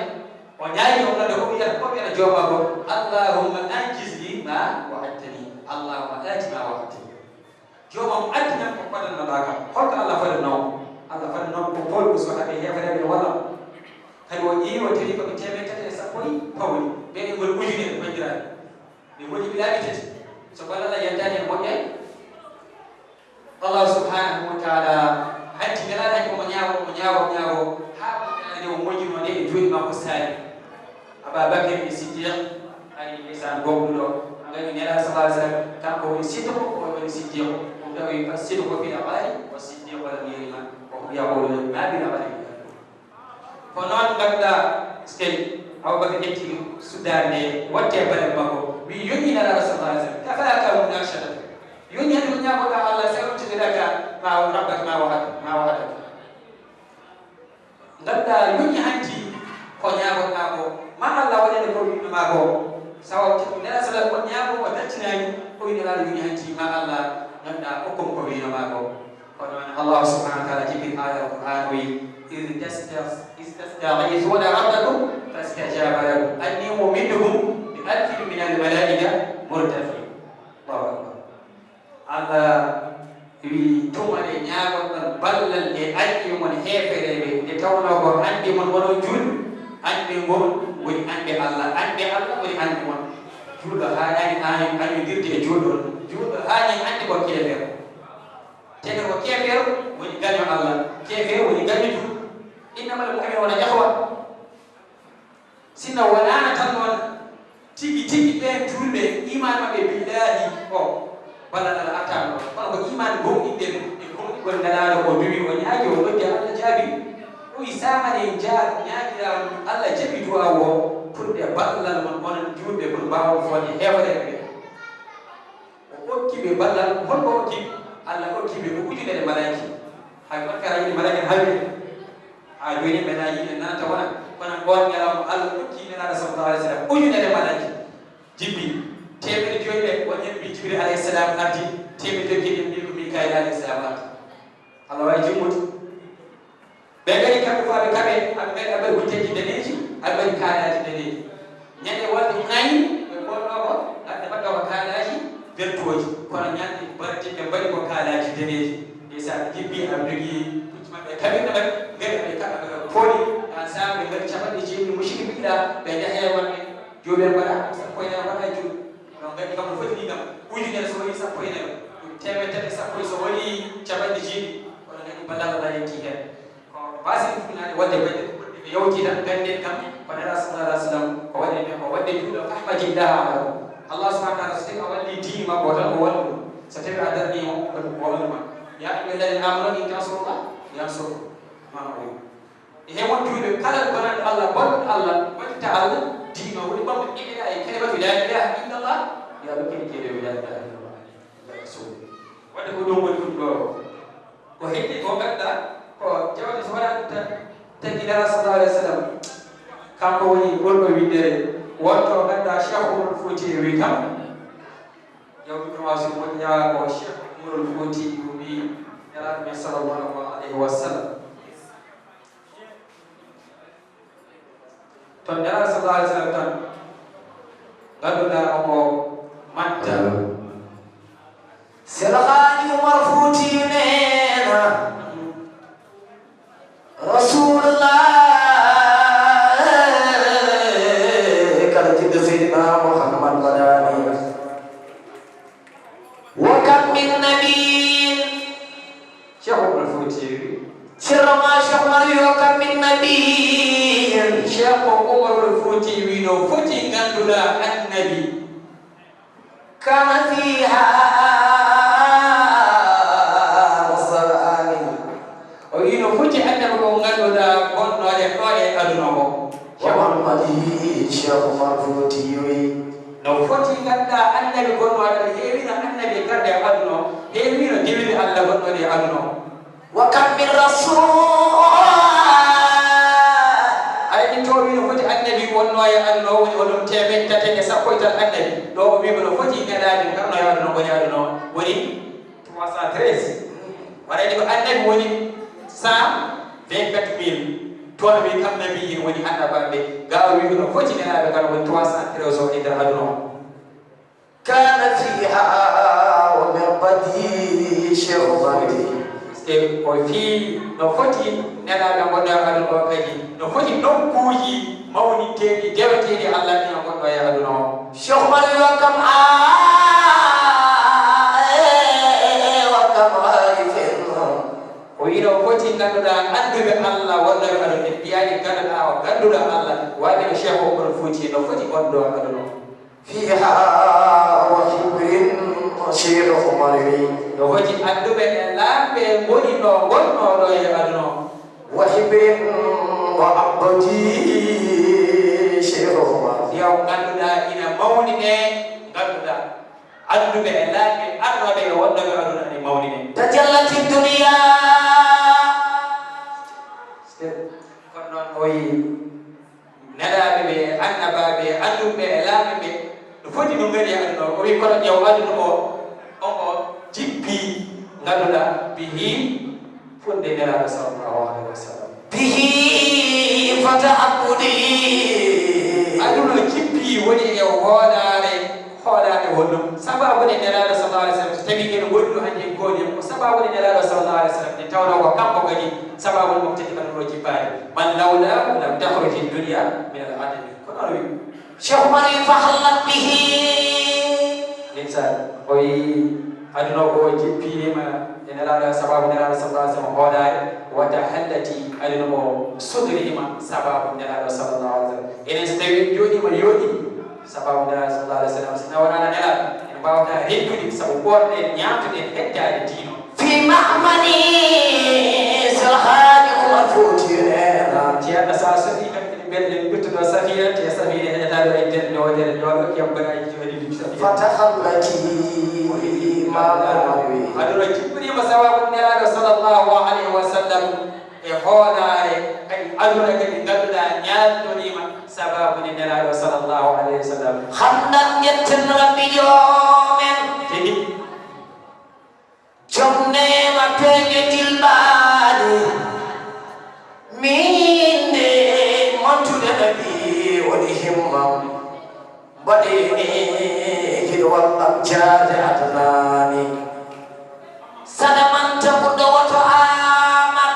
o ñaagi o nodda ko wiyata, ko wiyata jooma ko, "Allahumma anjiz li ma wa'adtani. Allahumma ati ma wa'adtani." Jooma mo addinan ko kodannoɗaa kam. Holko Allah fadanoo mo? Allah fadanoo mo ko pool ko so haɓe heefereɓe walla mo. Kadi o ƴeewi o tawi ko ɓe teemedde tati e sappo e pawɗi. Ɓe e ngol ujunere banndiraaɓe. Ɓe ngoni ɓe laabi tati. So golle Allah yantaani en moƴƴay. Allah subhanahu wa ta'ala hanti Nelaaɗo ko mo ñaawo, mo ñaawo, ñaawo, haa mo ñaawo nde o moƴƴinoo nde e juuɗe makko saari. Aba Bakr e Siddiq, ay ndeysaan gomɗuɗo. Ngani Nelaaɗo sallallahu alaihi wasallam, kanko woni Siddiq, o woni Siddiq. Ɗum tawi kan Siddiq fil akhbari, wa Siddiq lam yarima, wa hum yaquluna ma bil akhbari. Ko noon ngannduɗaa, so tawi Abubakar ƴetti suddaare nde, watti e balel makko, wi, yoɓi Nelaaɗo sallallahu alaihi wasallam, Tinaani, o wi Nelaaɗo wini hanti ma Allah, ngannduɗaa o kon ko wiino maa ko. Kono noon Allah subhanahu wa taala jippin aaya Qur'an o wi, "Iz tastas-, iz tastaghithuna rabbakum fastajaba lakum anni mumiddukum bi alfin minal malaika murdafin." Allahu akbar. Allah wi, "Tuma nde ñaagoɗon ballal e anndi mon heefereeɓe, nde tawnoo ko anndi mon onon juulɓe, anndi mon woni anndi Allah, anndi Allah woni anndi mon." Juulɗo haanani año-, añodirde e juulɗo on. Juulɗo haani anndi ko keefeero. Tene ko keefeero woni gaño Allah, keefeero woni gaño juulɗo. Innamal mu'minuuna ikhwa. Sinno wonaano tan noon tigi tigi ɓeen juulɓe, iimaan maɓɓe billaahi o ballal Allah artaano ɗo. Kono ko iimaan gomɗinɓe ɗum e gomɗingol Nelaaɗo o duwi, o ñaagi, o noddi, Allah jaabi. O wi, "Saamane en jaa-, ñaagiraa Allah jaɓi duwaawu o pour ɓe ballal mon onon juulɓe pour mbaawon fooyde heefereeɓe ɓe." O okki ɓe ballal, hol ko okki? Allah okki ɓe ko ujunere malaaki. Hay on kara yiɗi malaaki hawde. Haa jooni mbeɗa yiɗi nanata wona, kono on ñalawma Allah okki Nelaaɗo sallallahu alaihi wasallam ujunere malaaki. Jibbi teemeɗe joyi ɓe, won heen mbi Jibril alayhi salam ardi, teemeɗe joyi kadi mbi ko Mikail alayhi salam ardi. Allah wawi jimmude. Ɓe ngari kamɓe fof aɓe kaɓe, aɓe ngari aɓe mbaɗi hujjaji daneeji, aɓe mbaɗi kaalaaji daneeji. Ñande walde nayi, ɓe gonno ko, ngadde mbaɗɗo ko kaalaaji vertuooji. Kono ñande barde ɓe mbaɗi ko kaalaaji daneeji. Ndeysaan, jibbi aɓe jogii pucci maɓɓe, kaɓirɗe maɓɓe, ngari aɓe kaɓa ɓe pooli, an saabe ɓe ngari capanɗe jeeɗiɗi mucciɓe ɓiɗɗa, ɓe njaha e maɓɓe, jooɗi en mbaɗa sappo e nayo mbaɗa e juuɗe. Ɗon ngadi kam no foti ni kam, ujunere so waɗi sappo e nayo, ɗum teemedde tati e sappo so waɗi capanɗe jeeɗiɗi, kono ngadi ballal Allah yettii heen. Ko mbaasen fuɗnaade waɗde bayɗe ko ɓurɗe ɓe yawti tan, ngannden kam ko Nelaaɗo sallallahu alaihi wasallam ko waɗi men ko waɗde juuɗo Ahmadillahi Amadou. Allah subhanahu wa taala so tawi a walli diini makko tan o wallu ɗum, so tawi a darni mo o wallu ma. Ya ayyuha alladhina amanu in tansurullah yansurkum. Mana o wi. E heen won juulɓe kala bonanɗo Allah, bonɗo Allah, waɗitta Allah, diino woni ɓamɗo iɓeɗa e kalimatu la ilaha illallah, yo Allah kadi jeeɗo la ilaha illallah. Waɗde ko ɗum woni ɗum ɗo. Ko heddi ko ngannduɗaa ko jawdi so waɗaani ta-, tagi Nelaaɗo sallallahu alaihi wasallam. Kanko woni ɓurɗo winndere. Wonto ngannduɗaa Cheikh Oumar Fouti wi kam. Jawdi no waasi moƴƴa ko Cheikh Oumar Fouti wi Nelaaɗo men sallallahu alaihi wasallam. To Nelaaɗo sallallahu alaihi wasallam tan, ngannduɗaa omo manta. Seydi El Hadji Oumar Foutiyou neena, Rasulullah, kala jiɗɗo Seydina Muhammad waɗaani. Wa kam min nabiyyin. Cheikh Oumar Fouti wi. Sirrama Cheikh Oumar yo kam min nabiyyin. Cheikh Oumar Fouti wi no foti ngannduɗaa annabi. Kana fiha masala amin. O wi no foti annabi ko ngannduɗaa bonnoore ɗo e aduna o. Wa Muhammadi Cheikh Oumar Fouti wi. No foti ngannduɗaa annabi gonno aduna, heewino annabi garde e aduna o, heewino dewiri Allah gonnoɗo e aduna o. Wa kam min rasul. Ay min to wino foti annabi wonno e aduna o, woni oɗon teemeɗɗe tati e sappo e tati annabi. Ɗo o wima no foti nelaade garno e aduna o, woni aduna o. Woni trois cent treize. Waɗani ko annabi woni cent vingt-quatre mille. Toon wi kam nabi en woni annabaaɓe. Ga o wi ko no foti nelaaɓe kala woni trois cent treize o e nder aduna o. Kana fiha wa mirbadi Cheikh Oumar. Te o fii no foti nelaaɓe ngonno e aduna o kadi. No foti nokkuuji mawninteeɗi, deweteeɗi Allah ɗi no ngonno e aduna o. Cheikh Oumar yo kam a, e, e, e, wa kam arifin. O wi no foti ngannduɗaa annduɓe Allah wonnoɓe aduna ɓe mbiyaani ngannduɗaa o ngannduɗaa Allah. Waɗi no Cheikh Oumar Fouti no foti wonde o aduna o. Fiha wa hibrin Cheikh Oumar wi. No foti annduɓe e laamɓe ngoni no ngonnoo ɗo e aduna o. Wa hibrin wa abdi Cheikh Oumar. Yo ngannduɗaa ina mawni ɓe ngannduɗaa. Annduɓe e laamɓe arnooɓe e wonnoɓe aduna ina mawni ɓe. Tajallati dunya. Kono noon o yi nelaaɓe ɓe, annabaaɓe, annduɓe e laamɓe ɓe. Foti ɗum ngari e aduna o, o wi kono ƴeew aduna o, on o jippi, ngannduɗaa, bihi, funde Nelaaɗo sallallahu alaihi wasallam. به فتعبدي. Aduna o jippi woni e hoolaare, hoolaare honno? Sababu ne Nelaaɗo sallallahu alaihi wasallam, so tawi en woni ɗo hannde en kooni, ko sababu ne Nelaaɗo sallallahu alaihi wasallam, nde tawnoo ko kanko kadi sababu ne mo tagi aduna o jippaade. من لولاه لم تخرج الدنيا من العدم. Ko noon o wi. Cheikh Oumar wi, فحلت به. Ndeysaan, o wi aduna o jippiima e Nelaaɗo, sababu Nelaaɗo sallallahu alaihi wasallam hoolaare, وتحلت, aduna o sudriima sababu Nelaaɗo sallallahu alaihi wasallam. Enen so tawi en jooɗiima yooɗi sababu Nelaaɗo sallallahu alaihi wasallam, so tawii wonaa Nelaaɗo, en mbaawataa heddude sabu ɓoorɗen, ñaamtuɗen, hettaade diino. في مأمن سلخاني عمر فوتي رينا. Ceerno, so a soɓii kam, ene mbelɗen ɓurtuɗo Safina, te Safina heɗataɗo e nder newtere, yo Allah okki en baraaji jooɗi ɗum Safina. فتخلت ما مروي. Aduna jippiriima sababu Nelaaɗo sallallahu alaihi wasallam e hoolaare, kadi aduna kadi ngannduɗaa ñaantoriima sababu ne Nelaaɗo sallallahu alaihi wasallam. Xandan ngetten Rabbi joomen. Tigi. Joom neema peeje jilbaani, min de mantude nabi woni himmam. Mbaɗeni kiɗo wallam jaade adnaani. Sadamanta ko ɗowoto Amat.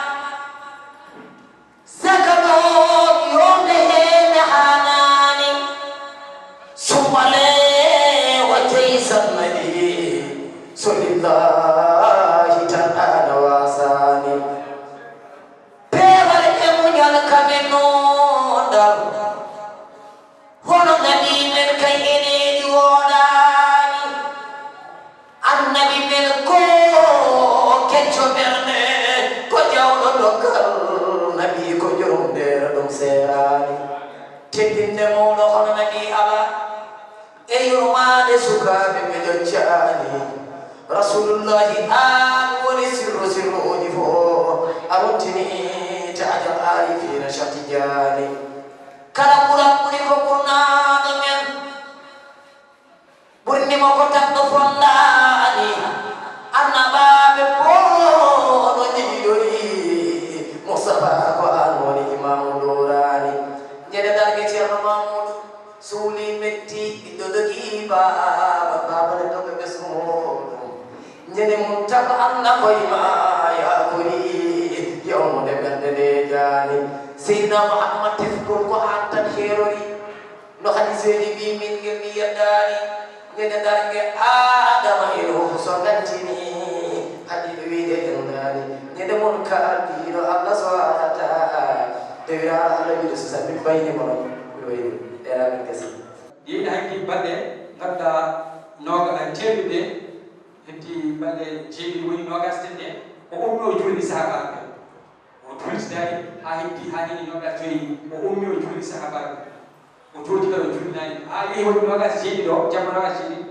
Saka ɗo yonde heende haanaani, sumbale wa jeysan nabi, so lillahi tan ana wasaani. Peewal e muñal kaɓe noondal, hono nabi men kay eneeji wooɗaani. Annabi men ko kecco ɓernde, ko jawɗo dokkal, nabi ko joom nder ɗum seeraani. Teddinde mawɗo hono nabi ala, e yurmaade sukaaɓe ɓe jojjaani. Rasulullahi aan woni sirru sirruuji fof, a ruttini taajal aarifiina Cheikh Tidiane. Kala ɓural ɓuri ko ɓurnaaɗo men. Ɓurni mo ko tagɗo fondaani, annabaaɓe fof no njiɗori. Mustafa ko aan woni imaamu luuraani. Ñande darnge Ceerno Mamuudu suuli metti, ɓiɗɗo dogi baaba, baaba ne doga ɓesngu muuɗum. Ñande mum tan Allah koye ma yaakori, yawnude ɓernde nde jaani. Seydina Muhammad tefgol ko aan tan heerori. No hadiseeji mbii min ngel mi yeddaani, ñande darnge Aadama en fof so nantini, haɗi ɗo wiide en daani. Ñande mon kala ɗiɗo Allah so haɗata, tawiraɗo Allah wiide so sambi bayni kono, ɗo wayni ɗeɗa min gasi. Yeeɗi hanki balɗe ngannduɗaa nooga teeɗuɗe, heddi balɗe jeeɗiɗi woni noogas tedde, o ummi o juuli sahaabaaɓe. O juultinaani haa heddi, haa heɓi noogas joyi, o ummi o juuli sahaabaaɓe. O jooɗi kadi o juulinaani. Haa yehi woni noogas jeeɗiɗo, jamma noogas jeeɗiɗi,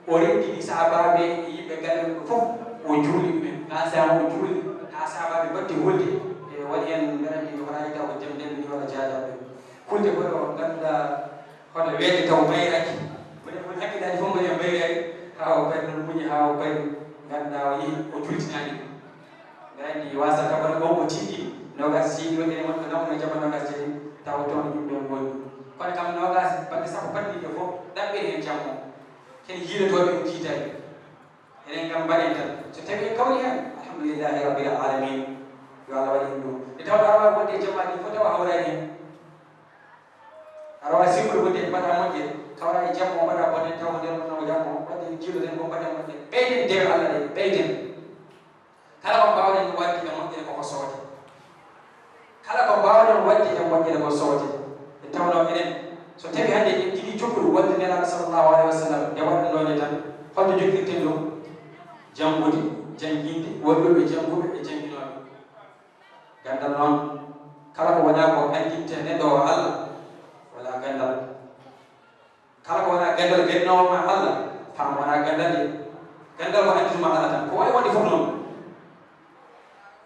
o renndini sahaabaaɓe e yimɓe galle mum fof, o juuli ɗumen. Haa sahaa o juuli, haa sahaabaaɓe mbaɗti hulde, e waɗi heen mbeɗa anndi mi horaani taw ko jam nden mi walla jaadaaɓe. Hulde koɗo ngannduɗaa hoto weeƴe taw mayraaki. Woni, woni hakkillaji fof ngoni e mbayreede, haa o paari noon muñi, haa o paari, ngannduɗaa o yehi, o juultinaani. Mbeɗa anndi waasa taw wona ɗon o tiiɗi, noogas jeeɗiɗo, ene woni ko nawno e jamma noogas jeeɗiɗi, taw toon yimɓe ngoni. Kono kam noogas, balɗe sappo paɗɗiiɗe fof, ɗaɓɓiri heen jammo. Ken jiilotooɓe en jiitaani. Enen kam mbaɗen tan. So tawii en kawri heen, alhamdulillahi rabbil alamin. Yo Allah waɗ en ɗum. Nde tawɗaa aɗa waawi wonde e jammaaji fof tawa hawraani heen. Aɗa waawi sirkude wonde mbaɗaa moƴƴere, kawra e jammo mbaɗaa bone, tawa nder wonno jammo, waɗde jiiloɗen ko mbaɗen moƴƴere. Ɓeyden dewe Allah ɗe, ɓeyden. Kala ko mbaawɗen waɗde e moƴƴere koko soote. Kala ko mbaawɗen waɗde e moƴƴere ko soote. Nde tawnoo enen, so tawii hannde en jiɗi jokkude wonde Nelaaɗo sallallahu alaihi wa sallam, nde waɗatnoo nde tan, holto jokkirten ɗum? Janngude, jannginde, waɗuɓe jannguɓe e jannginooɓe. Ganndal noon, kala ko wonaa ko anndinte neɗɗo o Allah, wonaa ganndal. Kala ko wonaa ganndal gennoowo ma Allah, faam wonaa ganndal de. Ganndal ko anndinma Allah tan. Ko waɗi wonde fof noon.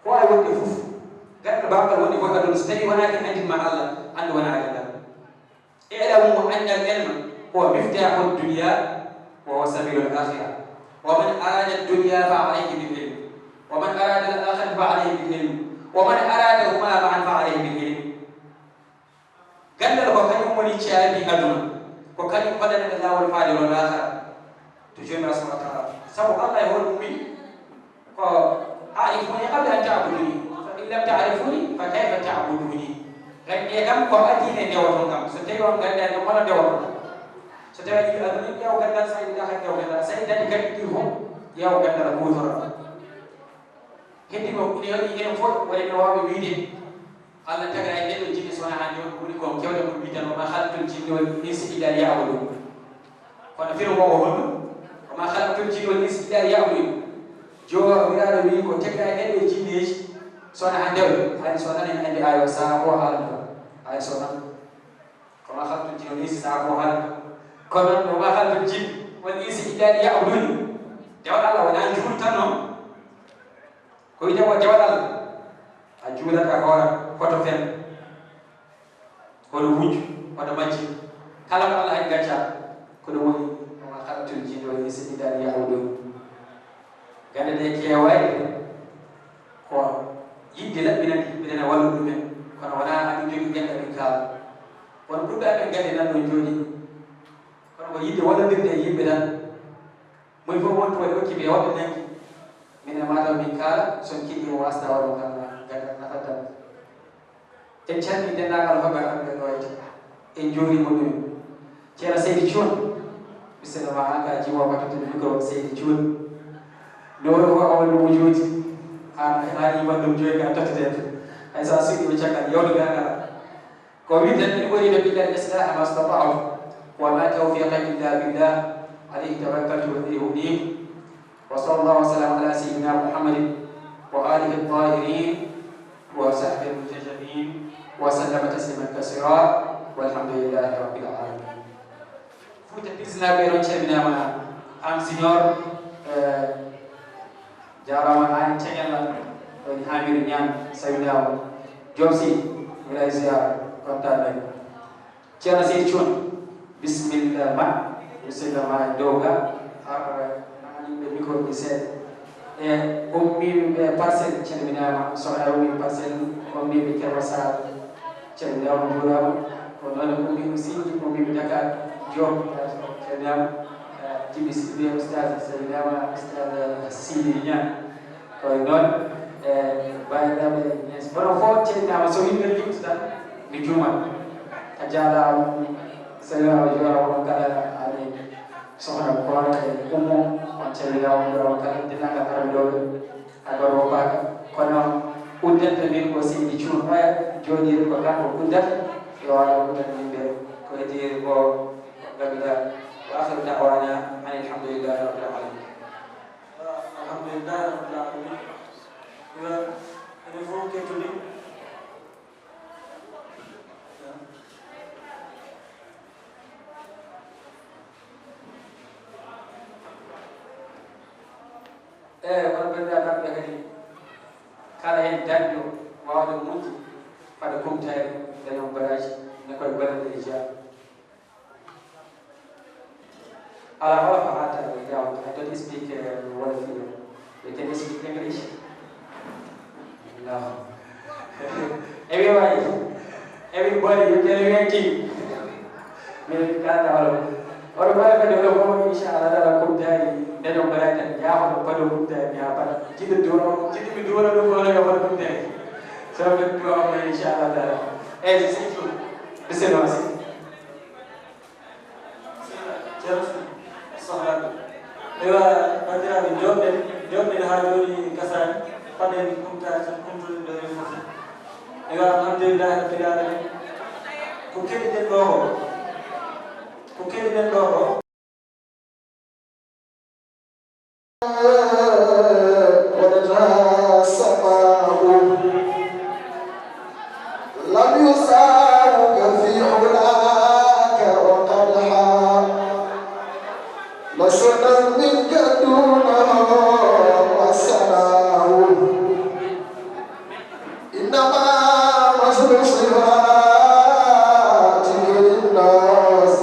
Ko waɗi wonde fof. Ganndal baabgal wonde fof aduna, so tawii wonaa ken anndinma Allah, anndu wonaa ganndal. اعلموا أن العلم هو مفتاح الدنيا وهو سبيل الآخرة. ومن أراد الدنيا فعليه بالعلم، ومن أراد الآخرة فعليه بالعلم، ومن أرادهما معا فعليه بالعلم. Ganndal ko kañum woni caabi aduna, ko kañum hollata laawol faade laahara to Joomiraaɗo subhaanahu wa ta'aalaa. Sabu Allah e hoore mum wiyi, ko, "A'rifuni qabla an ta'buduni, fa in lam ta'rifuni, fa kayfa ta'buduni?" Gannde kam ko adii nde ndewoton kam, so tawii on nganndaani kam, hono ndewoton kam? So tawii a yiɗi aduna, ƴeew ganndal, so a yiɗi laahara, ƴeew ganndal, so a yiɗi dañde kadi ɗi fof, ƴeew ganndal kuutora. Heddi ko ine waɗi enen fof, waɗi no waawɓe wiyde, Allah tagaani e ɗee ɗoo jinne so wonaa haa ndewoton, woni ko keewɗen ko mbiyten, "Wa maa khalaqtul jinna wal insa illa liya'budun." Kono firo ngo ko honɗum? "Wa maa khalaqtul jinna wal insa illa liya'budun." Joomiraaɗo wiyi ko tagaani e ɗee ɗoo jinneeji so wonaa haa ndewoton. Hay so wonaa en anndi ayo sahaa ko haalata. Hay so wonaa. "Wa maa khalaqtul jinna wal insa" sahaa ko haalata. Kono "Wa maa khalaqtul jinna wal insa illa liya'budun." Dewal Allah wonaa juul tan noon. Ko wiyetee ko dewal Allah, a juulat a hoorat, hoto fel, hoto wujju, hoto majji. Kala ko Allah haɗi gacca, ko ɗum woni, "Wa maa khalaqtul jinna wal insa illa liya'budun." Gannde ɗe keewaani, ko yiɗde laɓɓinande yimɓe tan e wallude ɗumen, kono wonaa aɗa jogii gannde aɗa kaala. Won ɓurɓe amen gannde nan ɗon jooɗi, kono ko yiɗde wallondirde e yimɓe tan. Moy fof wontu waɗi okki ɓe woɓɓe nangi. Minen mataw min kaala, so on keɗii o wasata waɗo kam na ganda nafatam. En calmini denndaangal hoɓɓe amen ɓe ɗo e en njuuriima ɗum. Ceerno Seydi Cuun, bisimilla ma, an ka jiwo ka tottude micro Seydi Cuun. No woni ko awal ɗum wujuuji. An haali banndum joyi ka tottude. Hay sa suuɗi o caggal yewde gagara. Ko wiyde, "إن أريد إلا الإصلاح ما استطعت وما توفيقي إلا بالله عليه توكلت وإليه أنيب." وصلى الله وسلم على سيدنا محمد وآله الطاهرين وصحبه المنتجبين وسلم تسليما كثيرا والحمد لله رب العالمين. Fuuta Pisinaaɓe, on calminaama. Am Senior, eh, jaaraama, aan e Ceŋel lan, on Hamidu Ñaan, salminaama. Joom Si, mi lay ziyaar, kontaan nañ. Ceerno Seydi Cuun, bisimilla ma, bisimilla ma e dow ga, har nana yimɓe micro ɗi seeɗa. E ummiiɓe ɓe Parcelles, calminaama, sohna ummiiɓe Parcelles, ummiiɓe Keur Massar, calminaama, njuuraama. Ko noon ummiiɓe Siidi, ummiiɓe Dakar, Diop, calminaama. Eh, Jibi Sidibe, Oustaz, calminaama, Oustaz Siidi Ñaan. Ko e noon, eh, mbayɗaɓe, yes, kono fof calminaama, so yimɓe limti tan, mi juumat. A jaaraama, salminaama, juuraama, on kala, ani, sohna Koora e Ummu, on calminaama, juuraama kala, denndaangal arɓe ɗo ɓe. Hay gooto woppaaka, kono uddanta min ko Seydi Cuun Oya jooɗiiɗo ko kanko uddata, yo Allah uddan min ɓe ko heddi ko gabida. Wa akhiru da'wana anil hamdulillahi rabbil alamin. Alhamdulillahi rabbil alamin. Yo enen fof kettude. Eeyi, kono banndiraaɓe maɓɓe kadi, kala heen dañɗo waawde muñde fada kumtaari, dañoo baraaji, ne koye golle ɗe jeyaa. Ala, Wolof haata, I don't, I don't speak, uh, Wolof here. You can speak English? No. Everybody, everybody, you can hear me. Min kaalda Wolof. Oɗo mbaɗa kadi oɗo fof, inchallah, dara kumtaari, dañoo mbaɗa tan, jaafono paɗo kumtaari, haa paɗa. Jiɗo duwa, jiɗo mi duwana ɗum, wala yo waɗ kumtaari. So ɓe duwa mo, inchallah, dara. Eeyi, c'est tout. Bisimilla ma, seydi. Ceerno Sohlaaɓe. Eywa, banndiraaɓe, jooɗɗen, jooɗɗen haa jooni gasaani, paɗen kumtaari tan, kumtuɗen ɗo e fof. Eywa, alhamdulillahi rabbil alamin. Ko keɗiɗen ɗo ko, ko keɗiɗen ɗo ko. ولدها السماء. لم يساوك في علاك وقدحا. لسنا منك دونه والسماء. إنما مثل صفاتك للناس.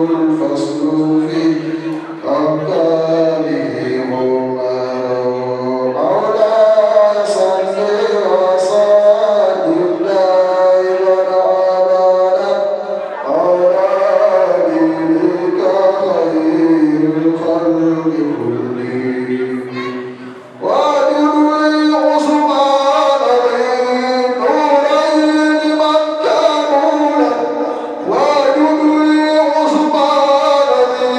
الفصل في أقطاره عمر. مولاي صل وسلم دائما أبدا على حبيبك خير الخلق كلهم. واجد لي عثمان بين نورين مكة نورا. واجد لي عثمان بين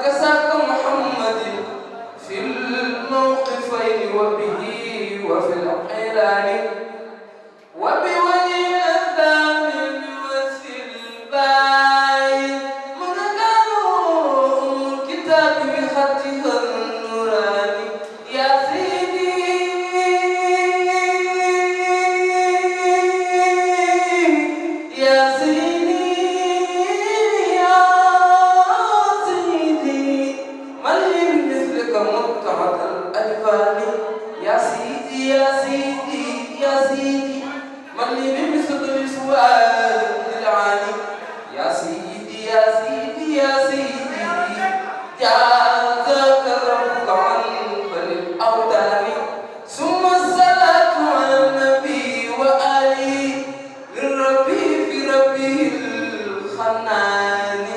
كساك محمد في الموقفين وبه وفي الإعلان، وبوجه الأذان بوجه الباي، من قالوا أم الكتاب بخطها النوراني. يا سيدي، يا سيدي، يا سيدي، من لي بمثلك متعة الأجفان؟ يا سيدي، يا سيدي، يا سيدي، من لي بمثل الفؤاد العالي؟ يا سيدي، يا سيدي، يا سيدي، جازاك ربك عن بني الأوطان. ثم الصلاة على النبي وآله، من ربي في ربه الخنان.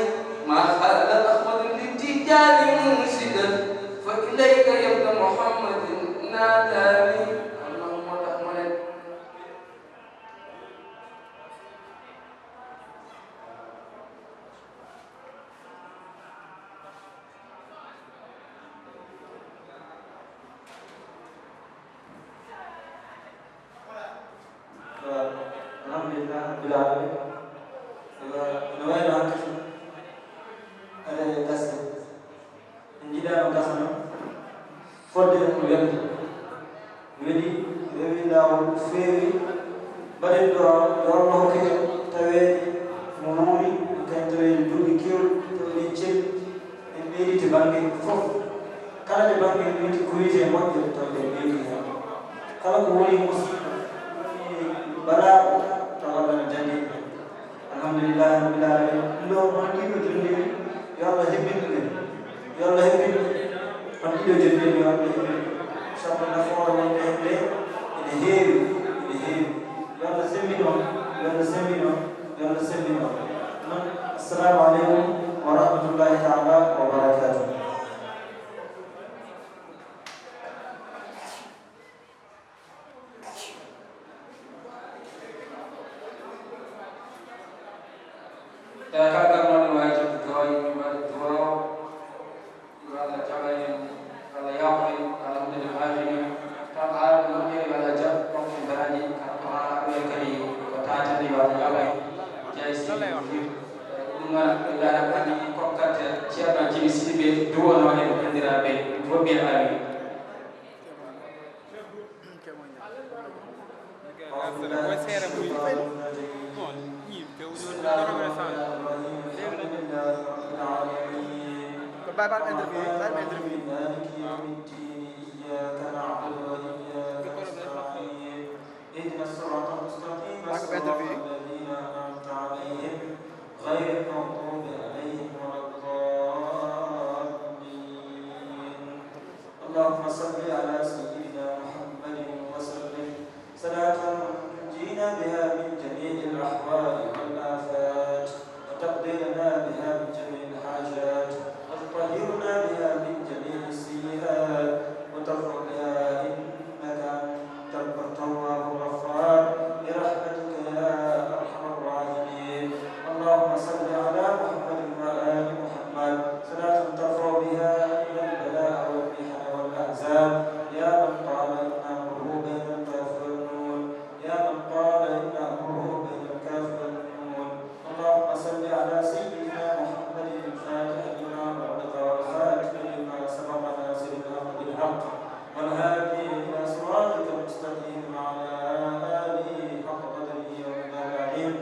ما خلى أحمد للتجان منشدا، فإليك يا ابن محمد ناداني. اللهم تحمل. Alhamdulillah rabbil alamin. Ene wayno hankkadi aɗa gasde. En njiɗaano gasa noon, fodde en ko welde. Weli, rewi laawol, feewi, mbaɗen ɗo, yo Allah hokku en taweede mo wuuri, en kañ taweede duuɓi keewɗi, taweede celli, en ɓeyditi bannge fof. Kala ɗo bannge en wiytii ko wiyetee moƴƴere, taw en ɓeydii heen. Kala ko woni musiiba, woni balaaɗo, taw Allah no janngii en. Alhamdulillahi rabbil alamin. Ɗum ɗo, on ɗiɗo jonndeeri, yo Allah hebbin ɗum en. Yo Allah hebbin ɗum. On ɗiɗo jonndeeri, yo Allah hebbin ɗum. Sabu nafoore wonde heen nde ene heewi, ene heewi. Yo Allah semmbin on, yo Allah semmbin on, yo Allah semmbin on. Noon, assalamu aleykum wa rahmatullahi taala wa barakatuh. Eyi, kala garnoɗo waawi jokki duwaaw, yimɓe mbaɗa duwaaw, yo Allah jaɓan en, yo Allah yaafo en, yo Allah hunde nde haajini en. Kala ko haala moƴƴere, yo Allah jaɓ, hokku en daraaji. Kala ko haala haɗude kadi ko taatande, yo Allah jaɓan en. Jeyi si ɗum noon, ɓe mbaɗa ko anndi kokkat Ceerno Jimi Sidibe duwano en, banndiraaɓe, ɗum fof mbiyen amin. Ko baabal interview, baabal interview. اهدنا الصراط المستقيم، صراط الذين أنعمت عليهم، غير المغضوب عليهم ولا الضالين. اللهم صل على سيدنا محمد وسلم، صلاة تنجينا بها من جميع الأهوال والآفات، وتقضي لنا بها من جميع الحاجات، وتطهرنا بها من جميع السيئات، وتغفر لها إنك أنت التواب الغفار، برحمتك يا أرحم الراحمين. اللهم صل على محمد وآل محمد، صلاة ترفع بها عنا البلاء والمحن والأحزان. يا من قال: إن أمره بين الكاف والنون، يا من قال: إن أمره بين الكاف والنون. اللهم صل على سيدنا محمد الفاتح لما أغلق والخاتم لما سبق ناصر الحق بالحق والهادي إلى صراطك المستقيم وعلى آله حق قدره ومقداره العظيم.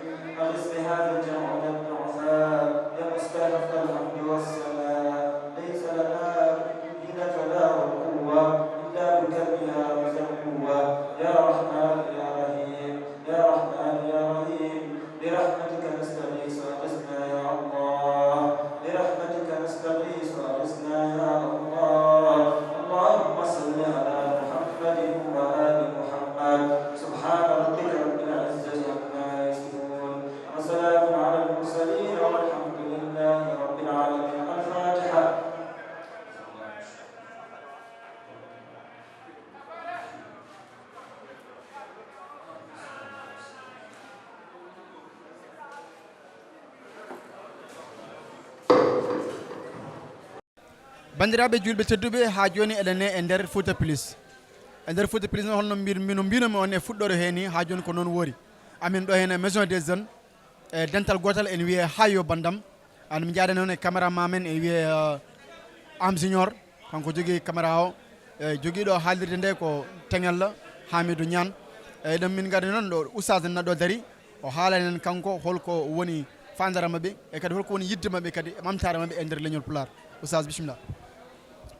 أغث بهذا الجمع من الضعفاء يا مستحق الحمد والثناء. ليس لنا حيلة ولا قوة إلا بك يا ذا القوة. يا رحمن يا رحيم، يا رحمن يا رحيم، برحمتك نستغيث أغثنا يا الله، برحمتك نستغيث أغثنا يا الله. اللهم صل على محمد وآل محمد. سبحان ربك رب العزة عما يصفون، وسلام على المرسلين، والحمد لله رب العالمين. Banndiraaɓe juulɓe tedduɓe, haa jooni eɗen e nder Fouta Plus. E nder Fouta Plus noon, holno mbir-, mbino mbinomi on e fuɗɗoore hee ni, haa jooni ko noon woori. Amin ɗo heen e Maison des Jeunes, e dental gootal ene wiyee Hayo Bandam. An mi jaade noon e caméraman men ene wiyee, eh, Am Junior, kanko jogii caméra o. E jogiiɗo haalirde nde ko Teŋel Hamidou Niane. E ɗum min ngari noon ɗo Oustaz en ɗo dari. O haalani en kanko holko woni faandara maɓɓe, e kadi holko woni yidde maɓɓe kadi e ɓamtaare maɓɓe e nder leñol Pulaar. Oustaz, bisimilla.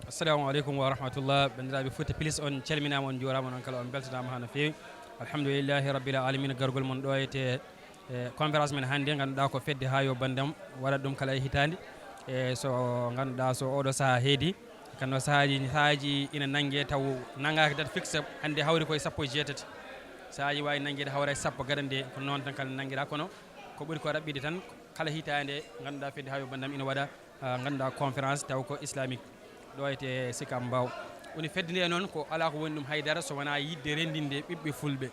Assalamu aleykum wa rahmatullah. Banndiraaɓe Fouta Plus, on calminaama, on njuuraama, onon kala on mbeltanaama haa no feewi. Alhamdulillahi rabbil alamina, gargol mon ɗo e te, e conférence men hannde, ngannduɗaa ko fedde Hayo Bandam, waɗat ɗum kala e hitaande. E so ngannduɗaa so oɗo sahaa heedi, kanno sahaaji, sahaaji ina nannge taw nanngaaka date fixe, hannde hawri koye sappo e jeetati. Sahaaji waawi nanngeede hawra e sappo gadande, ko noon tan kala nanngiraa, kono ko ɓuri ko raɓɓiɗe tan, kala hitaande ngannduɗaa fedde Hayo Bandam ina waɗa, ah, ngannduɗaa conférence taw ko islamique, ɗo e te Sicap Mbao. Woni fedde nde noon ko alaa ko woni ɗum haydara so wonaa yiɗde renndinde ɓiɓɓe fulɓe,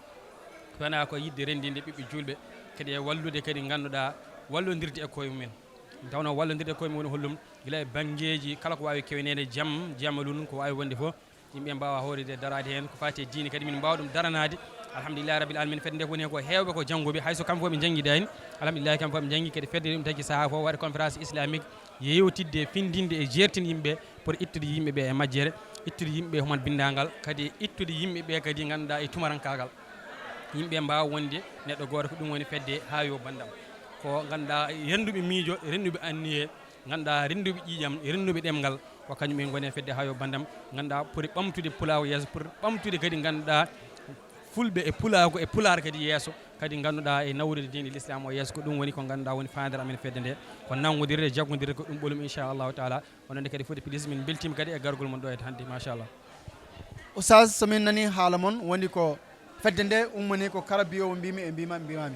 so wonaa ko yiɗde renndinde ɓiɓɓe juulɓe, kadi e wallude kadi ngannduɗaa wallondirde e koye mumen. Tawno wallondirde e koye mum woni hollum, gila e banngeeji kala ko waawi kewneede, jam, jamalun, ko waawi wonde fof, yimɓe mbaawa hooride, daraade heen. Ko faati e diine kadi, min mbaawa ɗum daranaade. Alhamdulillahi rabbil alamina, fedde nde ko woni heen ko heewɓe ko jannguɓe, hay so kamɓe fof ɓe njanngidaani. Alhamdulillahi, kamɓe fof ɓe njanngi, kadi fedde ɗum tagi sahaa fof waɗa conférence islamique, yeewtidde, findinde e jeertinde yimɓe pour ittude yimɓe ɓe e majjere, ittude yimɓe e human binndangal, kadi ittude yimɓe ɓe kadi ngannduɗaa e tumarankaagal. Yimɓe mbaawa wonde neɗɗo gooto, ko ɗum woni fedde Hayo Bandam. Ko ngannduɗaa rennduɓe miijo, rennduɓe anniye, ngannduɗaa rennduɓe ƴiiƴam, rennduɓe ɗemngal, ko kañum en ngoni e fedde Hayo Bandam, ngannduɗaa poti ɓamtude pulaagu yeeso, poti ɓamtude kadi ngannduɗaa fulɓe e pulaagu e pulaar kadi yeeso, kadi ngannduɗaa e nawrude diine l'islam o yeeso. Ko ɗum woni ko ngannduɗaa woni faandere amen fedde nde, ko nanngodirde, jaggondirde, ko ɗum ɓolum inchallahu taala. Wonande kadi Fouta Plus, min mbeltiima kadi e gargol mon ɗo e hannde, machallah. Oustaz, so min nani haala mon, woni ko fedde nde ummani ko kala biyowo mbimi e mbima, mbimami.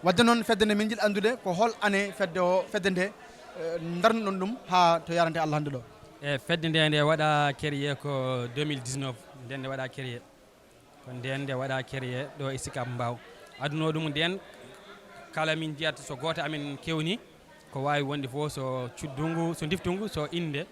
Wadde noon, fedde nde min jiɗi anndude ko hol année fedde o, fedde nde, eh, darnuɗon ɗum haa to yarante Allah hannde ɗo? E fedde nde, nde waɗa créé ko deux mille dix-neuf, nden nde waɗa créé. Ko nden nde waɗa créé ɗo e Sicap Mbao. Aduna o ɗum nden, kala min njiyat so gooto amen kewni, ko waawi wonde fof, so cuddungu, so ndiftungu, so innde,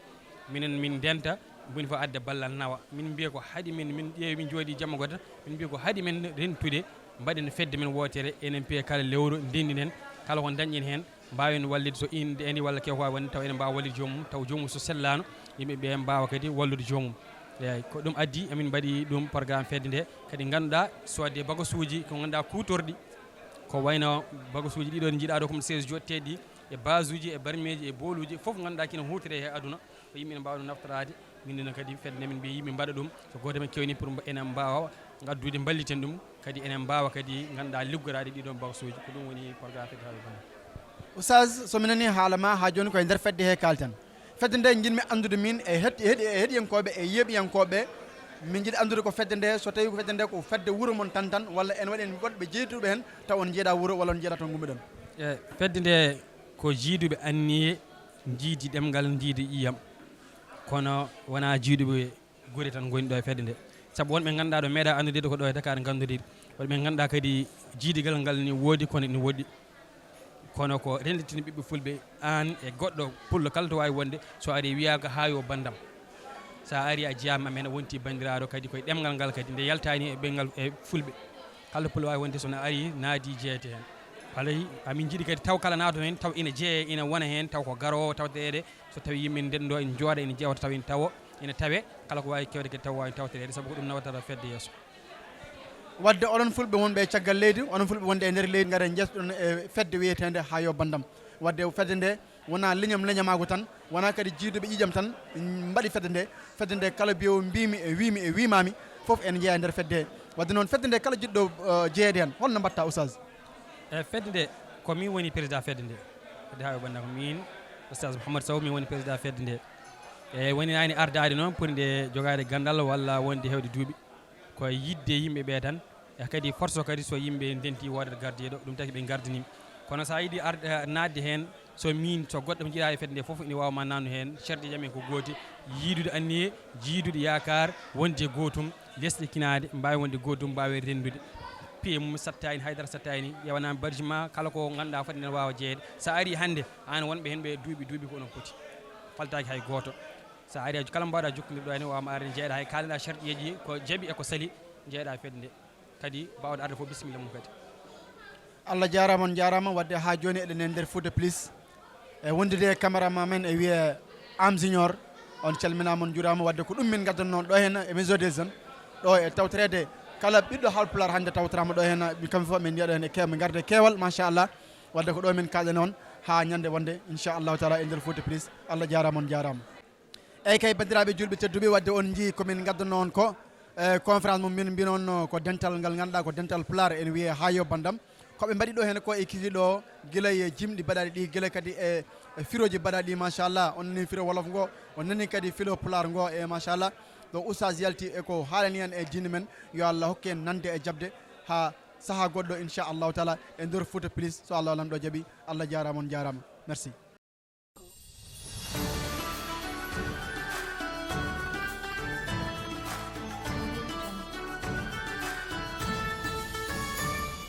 minen min ndenta, woni fof adda ballal nawa. Min mbiya ko haɗi min, min ƴeewi, min njooɗi jamma gooto, min mbiya ko haɗi men rentude, mbaɗen fedde men wootere, enen mbiya kala lewru, ndenndinen, kala ko ndañɗen heen, mbaawen wallitde so innde ene walla kew ko waawi wonde, taw ene mbaawa wallitde joomum, taw joomum so sellaano, yimɓe ɓe mbaawa kadi wallude joomum. Eeyi, ko ɗum addi amin mbaɗi ɗum programme fedde nde, kadi ngannduɗaa, sodde bagasuuji ko ngannduɗaa kuutorɗi, ko wayno bagasuuji ɗiɗo ɗi njiɗaa ɗo, comme seize jotteeɗi, e basuuji, e barmeeji, e booluuji, fof ngannduɗaa kina huutoree he aduna, ko yimɓe ene mbaawa ɗum naftoraade. Min noon kadi fedde nde min mbiyi yimɓe mbaɗa ɗum, so gooto men kewni pour mba-, enen mbaawa addude mballiten ɗum, kadi enen mbaawa kadi ngannduɗaa liggoraade ɗiɗon bagasuuji. Ko ɗum woni programme fedde Hayo Bandam. Oustaz, so mi nani haala ma, haa jooni ko e nder fedde he kalten. Fedde nde njiɗmi anndude min e heɗ-, heɗi-, e heɗiyankooɓe e yeeɓiyankooɓe, min njiɗi anndude ko fedde nde, so tawii ko fedde nde ko fedde wuro mon tan tan, walla ene waɗi en woɗɓe jeytuɓe heen, taw on njeeɗa wuro walla on njeeɗa toon ngummiɗon? E fedde nde ko jiiduɓe anniye, jiidi ɗemngal, jiidi ƴiiƴam, kono wonaa jiiduɓe gure tan ngoni ɗo e fedde nde. Sabu wonɓe ngannduɗaa ɗo meeɗa anndude ko ɗo e Dakar nganndude. Wonɓe ngannduɗaa kadi jiidigal ngal ne woodi, kono ne woodi. Kono ko rennditini ɓiɓɓe fulɓe, aan e goɗɗo pullo kala to waawi wonde, so ari wiyaaka Hayo Bandam. So a ari a jiyaama, amen a wonti banndiraaɗo kadi koye ɗemngal ngal kadi, nde yaltaani e ɓeyngal e fulɓe. Kala pullo waawi wonde so na ari naadi jeeyete heen. Alay, amin njiɗi kadi taw kala naato heen, taw ina jeeye, ina wona heen, taw ko garoowo tawtoreede, so tawi yimɓe ndendo en njooɗa, en njewta taw en tawo, ina tawe, kala ko waawi kewde kadi taw waawi tawtoreede, sabu ko ɗum nawatata fedde yeeso. Wadde onon fulɓe wonɓe e caggal leydi, onon fulɓe wonde e nder leydi, ngare njestoɗon e fedde wiyeteende Hayo Bandam. Wadde fedde nde wonaa leñam leñamaagu tan, wonaa kadi jiiduɓe ƴiiƴam tan mbaɗi fedde nde. Fedde nde kala biyowo mbimi e wimi e wimami, fof ene jeeya e nder fedde he. Wadde noon fedde nde kala jiɗɗo, eh, jeyeede heen, holno mbaɗta Oustaz? E fedde nde, ko min woni président fedde nde. Fedde Hayo Bandam ko min, Oustaz Mouhammad Sow, min woni président fedde nde. E woni naani ardaade noon pour nde jogaade ganndal walla wonde heewde duuɓi. Ko yiɗde yimɓe ɓe tan. E kadi force o kadi so yimɓe ndenti woodata gardiiɗo, ɗum tagi ɓe ngardini. Kono so a yiɗi ar-, eh, naatde heen, so min, so goɗɗo mo jiɗaa e fedde nde fof ina waawa ma naatnu heen. Sharti jam en ko gooti, yiidude anniye, jiidude yaakaar, wonde gootum, lesɗe kinaade, mbaawi wonde gootum, mbaawi renndude. Piye mum sattaani, haydara sattaani, ƴewanaa barji ma, kala ko ngannduɗaa foti ene waawa jeyeede. So a arii hannde, aan wonɓe heen ɓe duuɓi, duuɓi ko onon poti. Faltaaki hay gooto. So a ari, kala mbaɗa jokkondir ɗo henne, wawama arde jeeɗa, hay kalanɗa sharɗiyeji ko jaaɓi e ko sali, jeeɗa fedde nde. Kadi bawɗo arde fof, bisimilla mum kadi. Allah jarama, on jarama. Wadde ha joni eɗen e nder Fouta Plus e wondude e caméraman men e wiye Am Junior. On calminama, on jurama. Wadde ko ɗum min gaddanno ɗo henne e Maison des Jeunes, ɗo e tawtorede kala ɓiɗɗo Haalpulaar hande tawtorama ɗo henne. Mi kamɓe fof min mbiya ɗo henne kew, mi garde keewal, machallah. Wadde ko ɗo min kaɗani on ha ñande wonde, inchallahu taala, e nder Fouta Plus. Allah jarama, on jarama. Eyyi kay, bandiraɓe julɓe tedduɓe, wadde on jii komin gaddanno on ko e conférence mum min mbinoon ko dental ngal ganduɗa ko dental Pulaar, en wiye ha yo bandam. Koɓe mbaɗi ɗo henne ko e kisi ɗo gila e jimɗi baɗaɗi ɗi, gila kadi e e firoji baɗaɗi ɗi, machallah. On nani firo wolof ngo, on nani kadi filo Pulaar ngo, e machallah. Ɗo oustaz yalti e ko haalani en e diine men. Yo Allah hokke en nande e jaɓde ha saaha goɗɗo, inchallahu taala, e nder Fouta Plus, so Allah lanɗo jaaɓi. Allah jarama, on jarama. Merci.